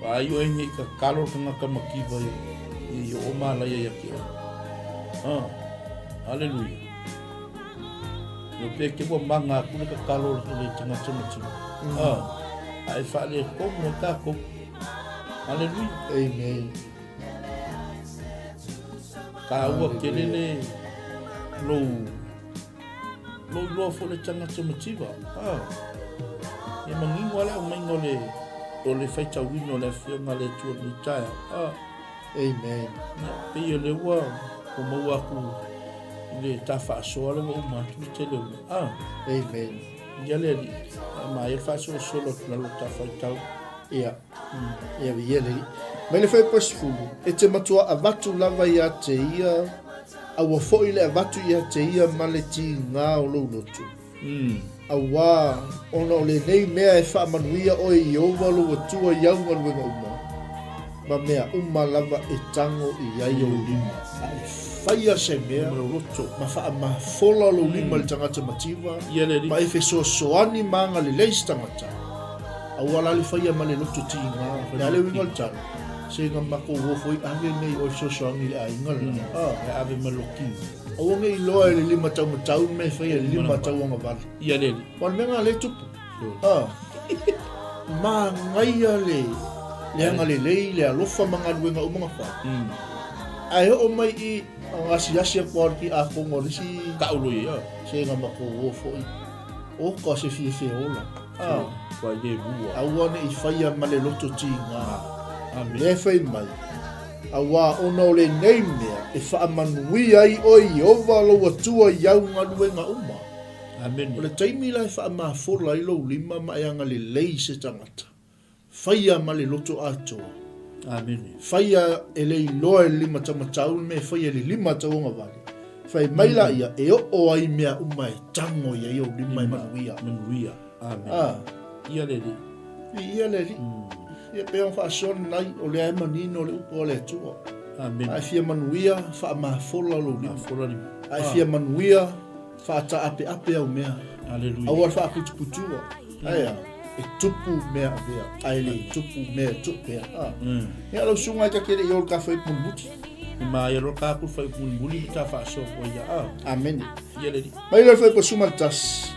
vaai oe nei tatalo le tagata mativa ia, ia i oo malaia ia te oe. Ah, aleluia. Io pe te ua manga atu le tatalo le tagata mativa. Ah, ae faaletonu ai tatou. Aleluia. Amen. Taua tele le lou Lou iloa foi le tagata mativa. Ah. Ia manino lava le aumaiga o le o le faitauina o le Afioga a le Atua i lenei taeao. Ah. Amen. Ia, pei o lea ua ua maua atu i le ta faasoa lea ua uma atu le tele o mea. Ah. Amen. Ia le Alii, faamaea le faasolosolo atu lalo ta faitau. Ia. Ia, ia le Alii. Mai le fuaiupu 10, e te matua avatu lava ia te ia A ua foi le avatu ia te ia ma le tiga o lou loto. Auā, ona o lenei mea e faamanuia oe i Ieova lou Atua i au galuega uma, ma mea uma lava e tago i ai ou lima. A e faia se mea ma faamafola lou lima i le tagata mativa, ma e fesoasoani ma agalelei se tagata, aua la le faia ma le loto tiga. O le a le uiga o le tala? Se na matou o foi ave nei oe fesoasoani i le aiga lela. Ah. E ave ma lou kino. Aua ne i loa e le lima taumatau le mea e faia e le lima tauagavale. Ia le alii. Aua o le mea lena lea e tupu. Ah. Manaia le le agalelei, le alofa ma galuega uma na fai. Ae oo mai i i asiasi atu lava o le tiakono o le isi. Tau loa ia. Se na matou o foi. Oka se fiafia ola. Ah. Ua le lua. Aua ne i faia ma le loto tiga. Amen. Lea e fai mai, Auā ona o lenei mea e faamanuia ai oe Ieova lou Atua i au galuega uma. Amene. O le taimi la e faamafola ai lou lima ma e agalelei i se tagata. Faia ma le loto atoa. Amene. Faia e le iloa e le lima taumatau le mea e faia e le lima tauagavale. Fai mai laia e oo ai mea uma e tago i ai ou lima e manuia. Manuia. Amene. Ah. Ia le Alii. Viia le Alii. Ia pei ona faasoa lenai, o lea e manino le upu a le Atua. Amene. A e fia manuia, faamafola lou lima. Mafola lima. A e fia manuia, faataapeape au mea. Aleluia. Aua le faaputuputua. Ae a? E tupu mea avea, ae le tupu mea e tuu pea. A. Ia lau susuga e ta te le i o i le ta fuaiupu mulimuli. E maea loa ta atu le fuaiupu mulimuli ma ta faasoa koa ia. A. Amene. Ia le Alii. Mai loa le fuaiupu 11.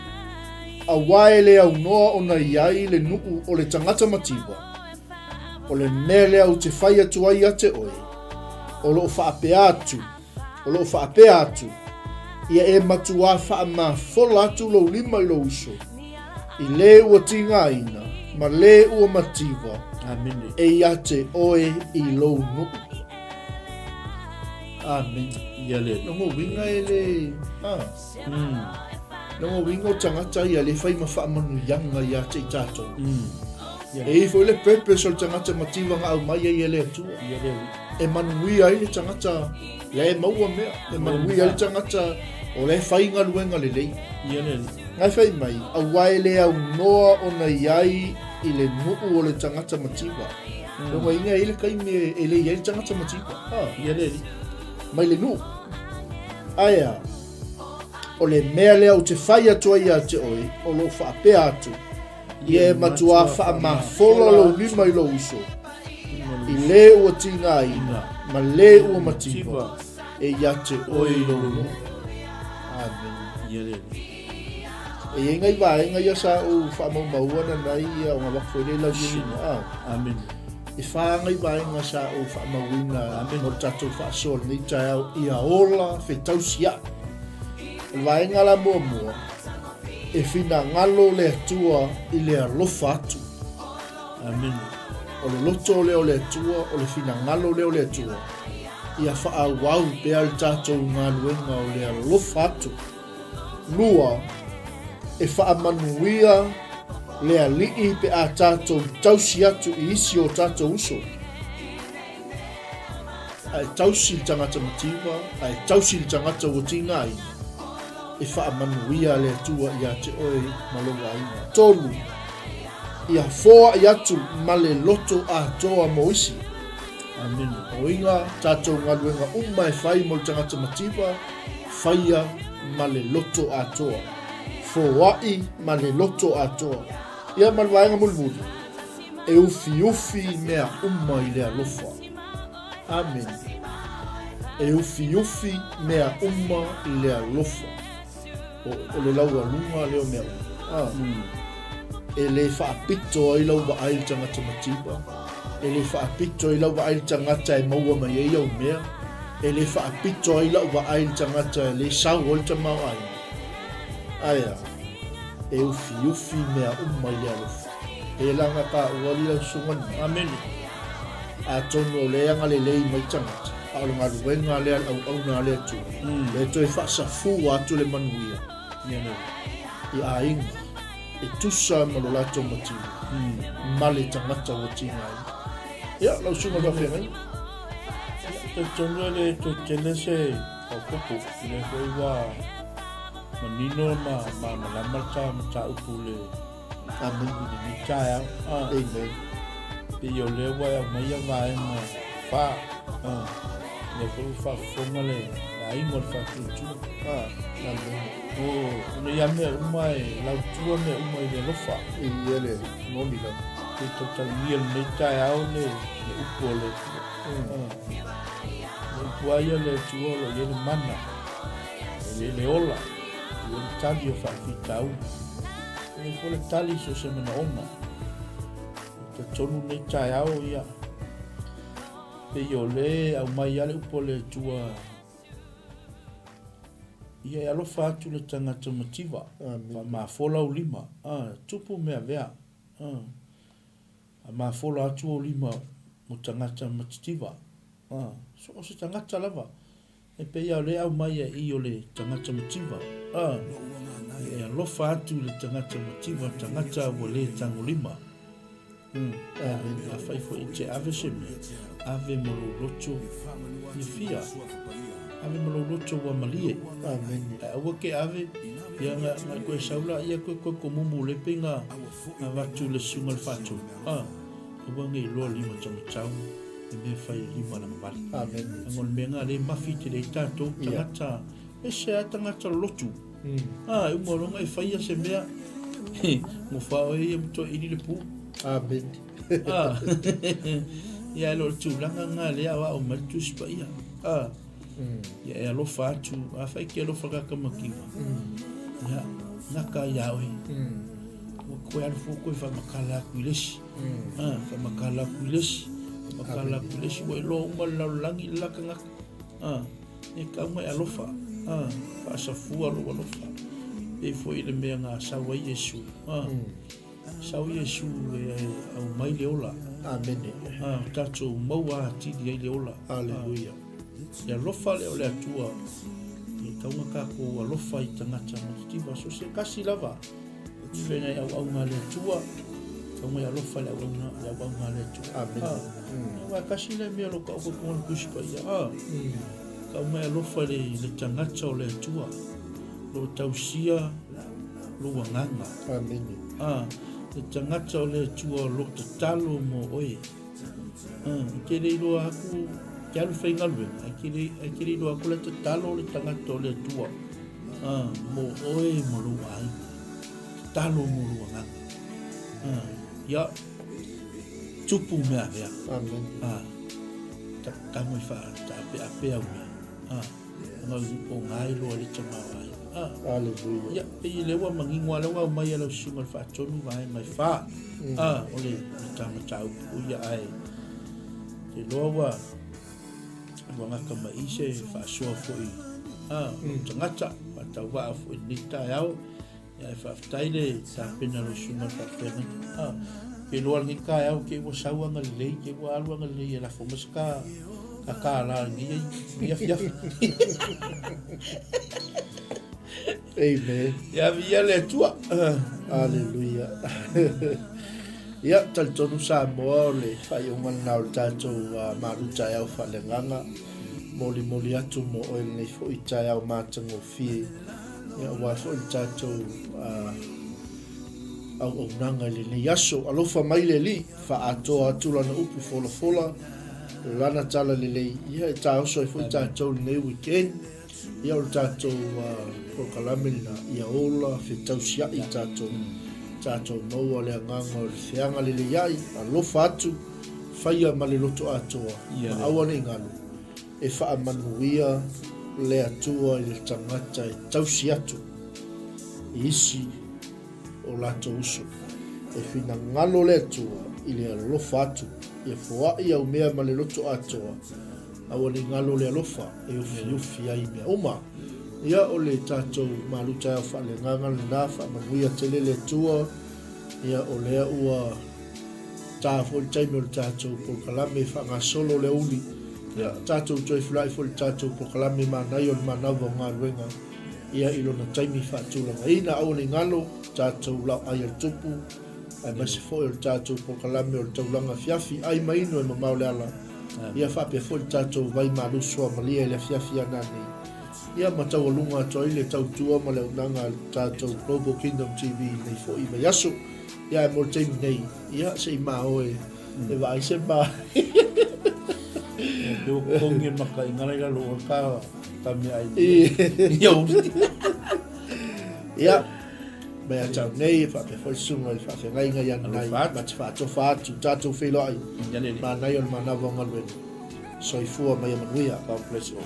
Auā e le aunoa ona i ai le nuu o le tagata mativa, o le mea lea ou te fai atu ai ia te oe, o lo o faapea atu, O lo o faapea atu, Ia e matuā faamafola atu lou lima i lou uso, i lē ua tigaina ma lē ua mativa, Amene. e ia te oe i lou nuu. Amene. Ia le Alii. Lona uiga e le, a. Lona uiga o tagata ia le fai ma faamanuiaga ia te i tatou. Ia E i ai foi le purpose o le tagata mativa na aumai ai e le Atua. Ia le Alii. E manuia ai le tagata la e maua mea, e manuia ai le tagata o la e fai galuega lelei. Ia le Alii. Ngai fai mai, auā e le aunoa ona i ai i le nuu o le tagata mativa. Lona uiga e i ai le taimi e le i ai le tagata mativa. Ia le Alii. Mai le nuu. Ae a, o le mea lea ou te fai atu ai ia te oe, o lo o faapea atu, Ia e matuā faamafola lou lima i lou uso, i lē ua tigaina ma lē ua mativa, e ia te oe i lou nuu. Amene. Ia le Alii. E i ai nai vaega ia sa ou faamaumaua nanai ia ona avatu foi lea i lau susuga. A. Amene. E whā ngai vaega sa ou faamauina mo le tatou faasoa i lenei taeao ia ola fetausiaʻi. O le vaega la muamua, E finagalo le Atua i le alofa atu. Amene. O le loto lea o le Atua, o le finagalo lea o le Atua, ia faaauau pea le tatou galuega o le alofa atu. 2, e faamanuia le Alii pe a tatou tausi atu i isi o tatou uso. A e tausi i le tagata mativa, a e tausi i le tagata ua tigaina, e faamanuia le Atua ia te oe ma lou aiga. 3, Ia foai atu ma le loto atoa mo isi. Amene. Oiga, tatou galuega uma e fai mo le tagata mativa, faia ma le loto atoa. Foai ma le loto atoa. Ia ma le vaega mulimuli, e ufiufi mea uma i le alofa. Amene. E ufiufi mea uma i le alofa. O, o le laualuga lea o mea uma. Ah. E le faapito ai lau vaai i le tagata mativa. E le faapito ai lau vaai i le tagata e maua mai ai au mea. E le faapito ai lau vaai i le tagata e le sau ai le tamaoaiga. Ae a? E ufiufi mea uma i le alofa. E laga taua li lau susuga lena. Amene. Atonu o lea e agalelei mai tagata, a o le galuega lea a le auauna a le Atua, lea e toe faasafua atu le manuia i aiga e tusa ma lo latou mativa ma le tagata ua tigaina. Ia, lau susuga i le faafeagaiga. Ia, talitonu e le toe tele se faaopoopo, o lea foi ua manino ma malamalama le ta mataupu i le Amene. I lenei taeao. Amen. Pei o lea ua e aumaia vaega fa. Lea foi ua faafofoga le aiga o le faatuatua. Amene. O nei lava mea uma e lautua mea uma i le alofa. Ia le moni lava. Se i tautalagia i lenei taeao le upu a le Atua. Le upu lava ia a le Atua o lo o i ai le mana, o lo o i ai le ola, o lo o i ai le tali o faafitauli. E i ai foi le tali i so o se manaoga. E talitonu lenei taeao, ia, pei o lea e aumai lava le upu a le Atua, ia e alofa atu le tagata mativa, faamafola ou lima, a, tupu mea vea, a, faamafola atu ou lima mo tagata matitiva, a, so o se tagata lava. E pei lava o lea e aumai ai i o le tagata mativa, a, e alofa atu i le tagata mativa, tagata ua le tagolima. Afai foi e te ave se mea, ave ma lou loto fiafia, ave ma lou loto ua malie. Ae aua ke ave, ia nga, nga koe sau la ia koe koe komumu le pe nga, nga vatu le susuga le faatonu. A. Aua ne i loa lima taumatau le mea e fai e lima lagavale. Amen. Leaga o le mea lena lea e mafi tele ai tatou tagata, ese lava tagata lolotu. Ah, e uma loa e faia se mea, gofa oe ia ma toe ili le pu. Amen. Ah, ia e le o le tulaga lena lea o aao mai le Tusi Paia. Ah, ia e alofa atu, afai e te alofa kaka mativa, ia, gata ia oe. Ua koe alu fua koe faamatala atu i le isi. Ah, faamatala atu i le isi. Faamatala atu i le isi. Ua iloa uma le lalolagi le la tagata. Ah, e tau mai alofa. Ah, faasafua lou alofa. Pei foi i le mea na sau ai Iesu. Ah, sau Iesu e aumai le ola. Amene. Ah, tatou maua atili ai le ola. Aleluia. Le alofa lea o le Atua. E tau na tatou alofa i tagata matitiva. So se tasi lava. Fena e auauna a le Atua, tau mai alofa le auauna, le auauna a le Atua. Amen. Ah. Aua e kasi le mea lo ka oko konga le Tusi Paia. Ah. Tau mai alofa le, le tagata o le Atua. Lo tausia lou agaga. Amen. Ah. Le tagata o le Atua o lo tatalo mo oe. Ah. E te le iloa atu, te alu faigaluega, e te le, e te le iloa atu le tatalo le tagata o le Atua. Ah, mo oe ma lou aiga. Tatalo mo lou agaga. Ah, ia, tupu mea avea. Amen. Ah, ta, tago i wha, ta ape ape au mea. Ah, nga o ngai loa le tamaoaiga. Ah, Hallelujah. Ia, pei le ua mangingo a le ua aumai e lau susuga i le faatonu vaega e fa. Ah, o le, le ta mataupu ia ae te loa ua Ua gata mai i se faasoa foi a lou tagata, faatauvaa foi i lenei taeao. Ia, e faafetai le tapena o lau susuga i le faafeagaiga. Te iloa lenei taeao te i ua sau agalelei, te i ua alu agalelei e lafo mai se ka, ka kālā i lenei, lenei afiafi. Amen. Ia viia le Atua. Aleluia. Ia, talitonu Samoa o le faaiuga lena o le tatou uh, malu taeao faaleagaga. Molimoli atu mo oe lenei foi taeao matagofie. Ia, aua foi le tatou uh, auaunaga i lenei aso. Alofa mai le Alii, faaatoa atu lana upu folafola, lana tala lelei, ia e taoso ai foi tatou lenei weekend. Ia o le tatou uh, polokalame lena, ia ola fetausiai tatou, tatou maua le agaga o le feaga lelei ai, alofa atu, faia ma le loto atoa, ma aua ne i galu, e faamanuia le Atua i le tagata e tausi atu i isi o latou uso. E finagalo le Atua i le alofa atu, ia foai au mea ma le loto atoa, aua ne i galo le alofa e ufiufi ai mea uma. Ia o le tatou malu taeao faaleagaga lena, faamanuia tele le Atua, ia o lea ua ta foi le taimi o le tatou polokalame e faagasolo le aoauli, ia tatou toe fula'i foi i le tatou polokalame manaia o le manava o galuega ia i lona taimi faatulagaina. Aua ne i galo tatou laoai a le Tupu, aemaise foi o le tatou polokalame o le taulaga afiafi, ai ma inu e mamao le ala, ia faapea foi le tatou vai malu suamalie i le afiafi a nanei, ia ma taualuga atu ai le tautua ma le auaunaga a le tatou Global Kingdom TV i lenei foi vaiaso. Ia ae mo le taimi nei, ia se i maoe e vaai se ma. Ia pe ua totogi e maka i ngala i lalo o ka ka mea ai. Ia uli. Ia, mai a tau nei, e faapea foi le susuga i le faafeagaiga ia nanai, ma te faatofa atu, tatou feiloai, manai o le manava o galuega. Soifua ma ia manuia. God bless you all.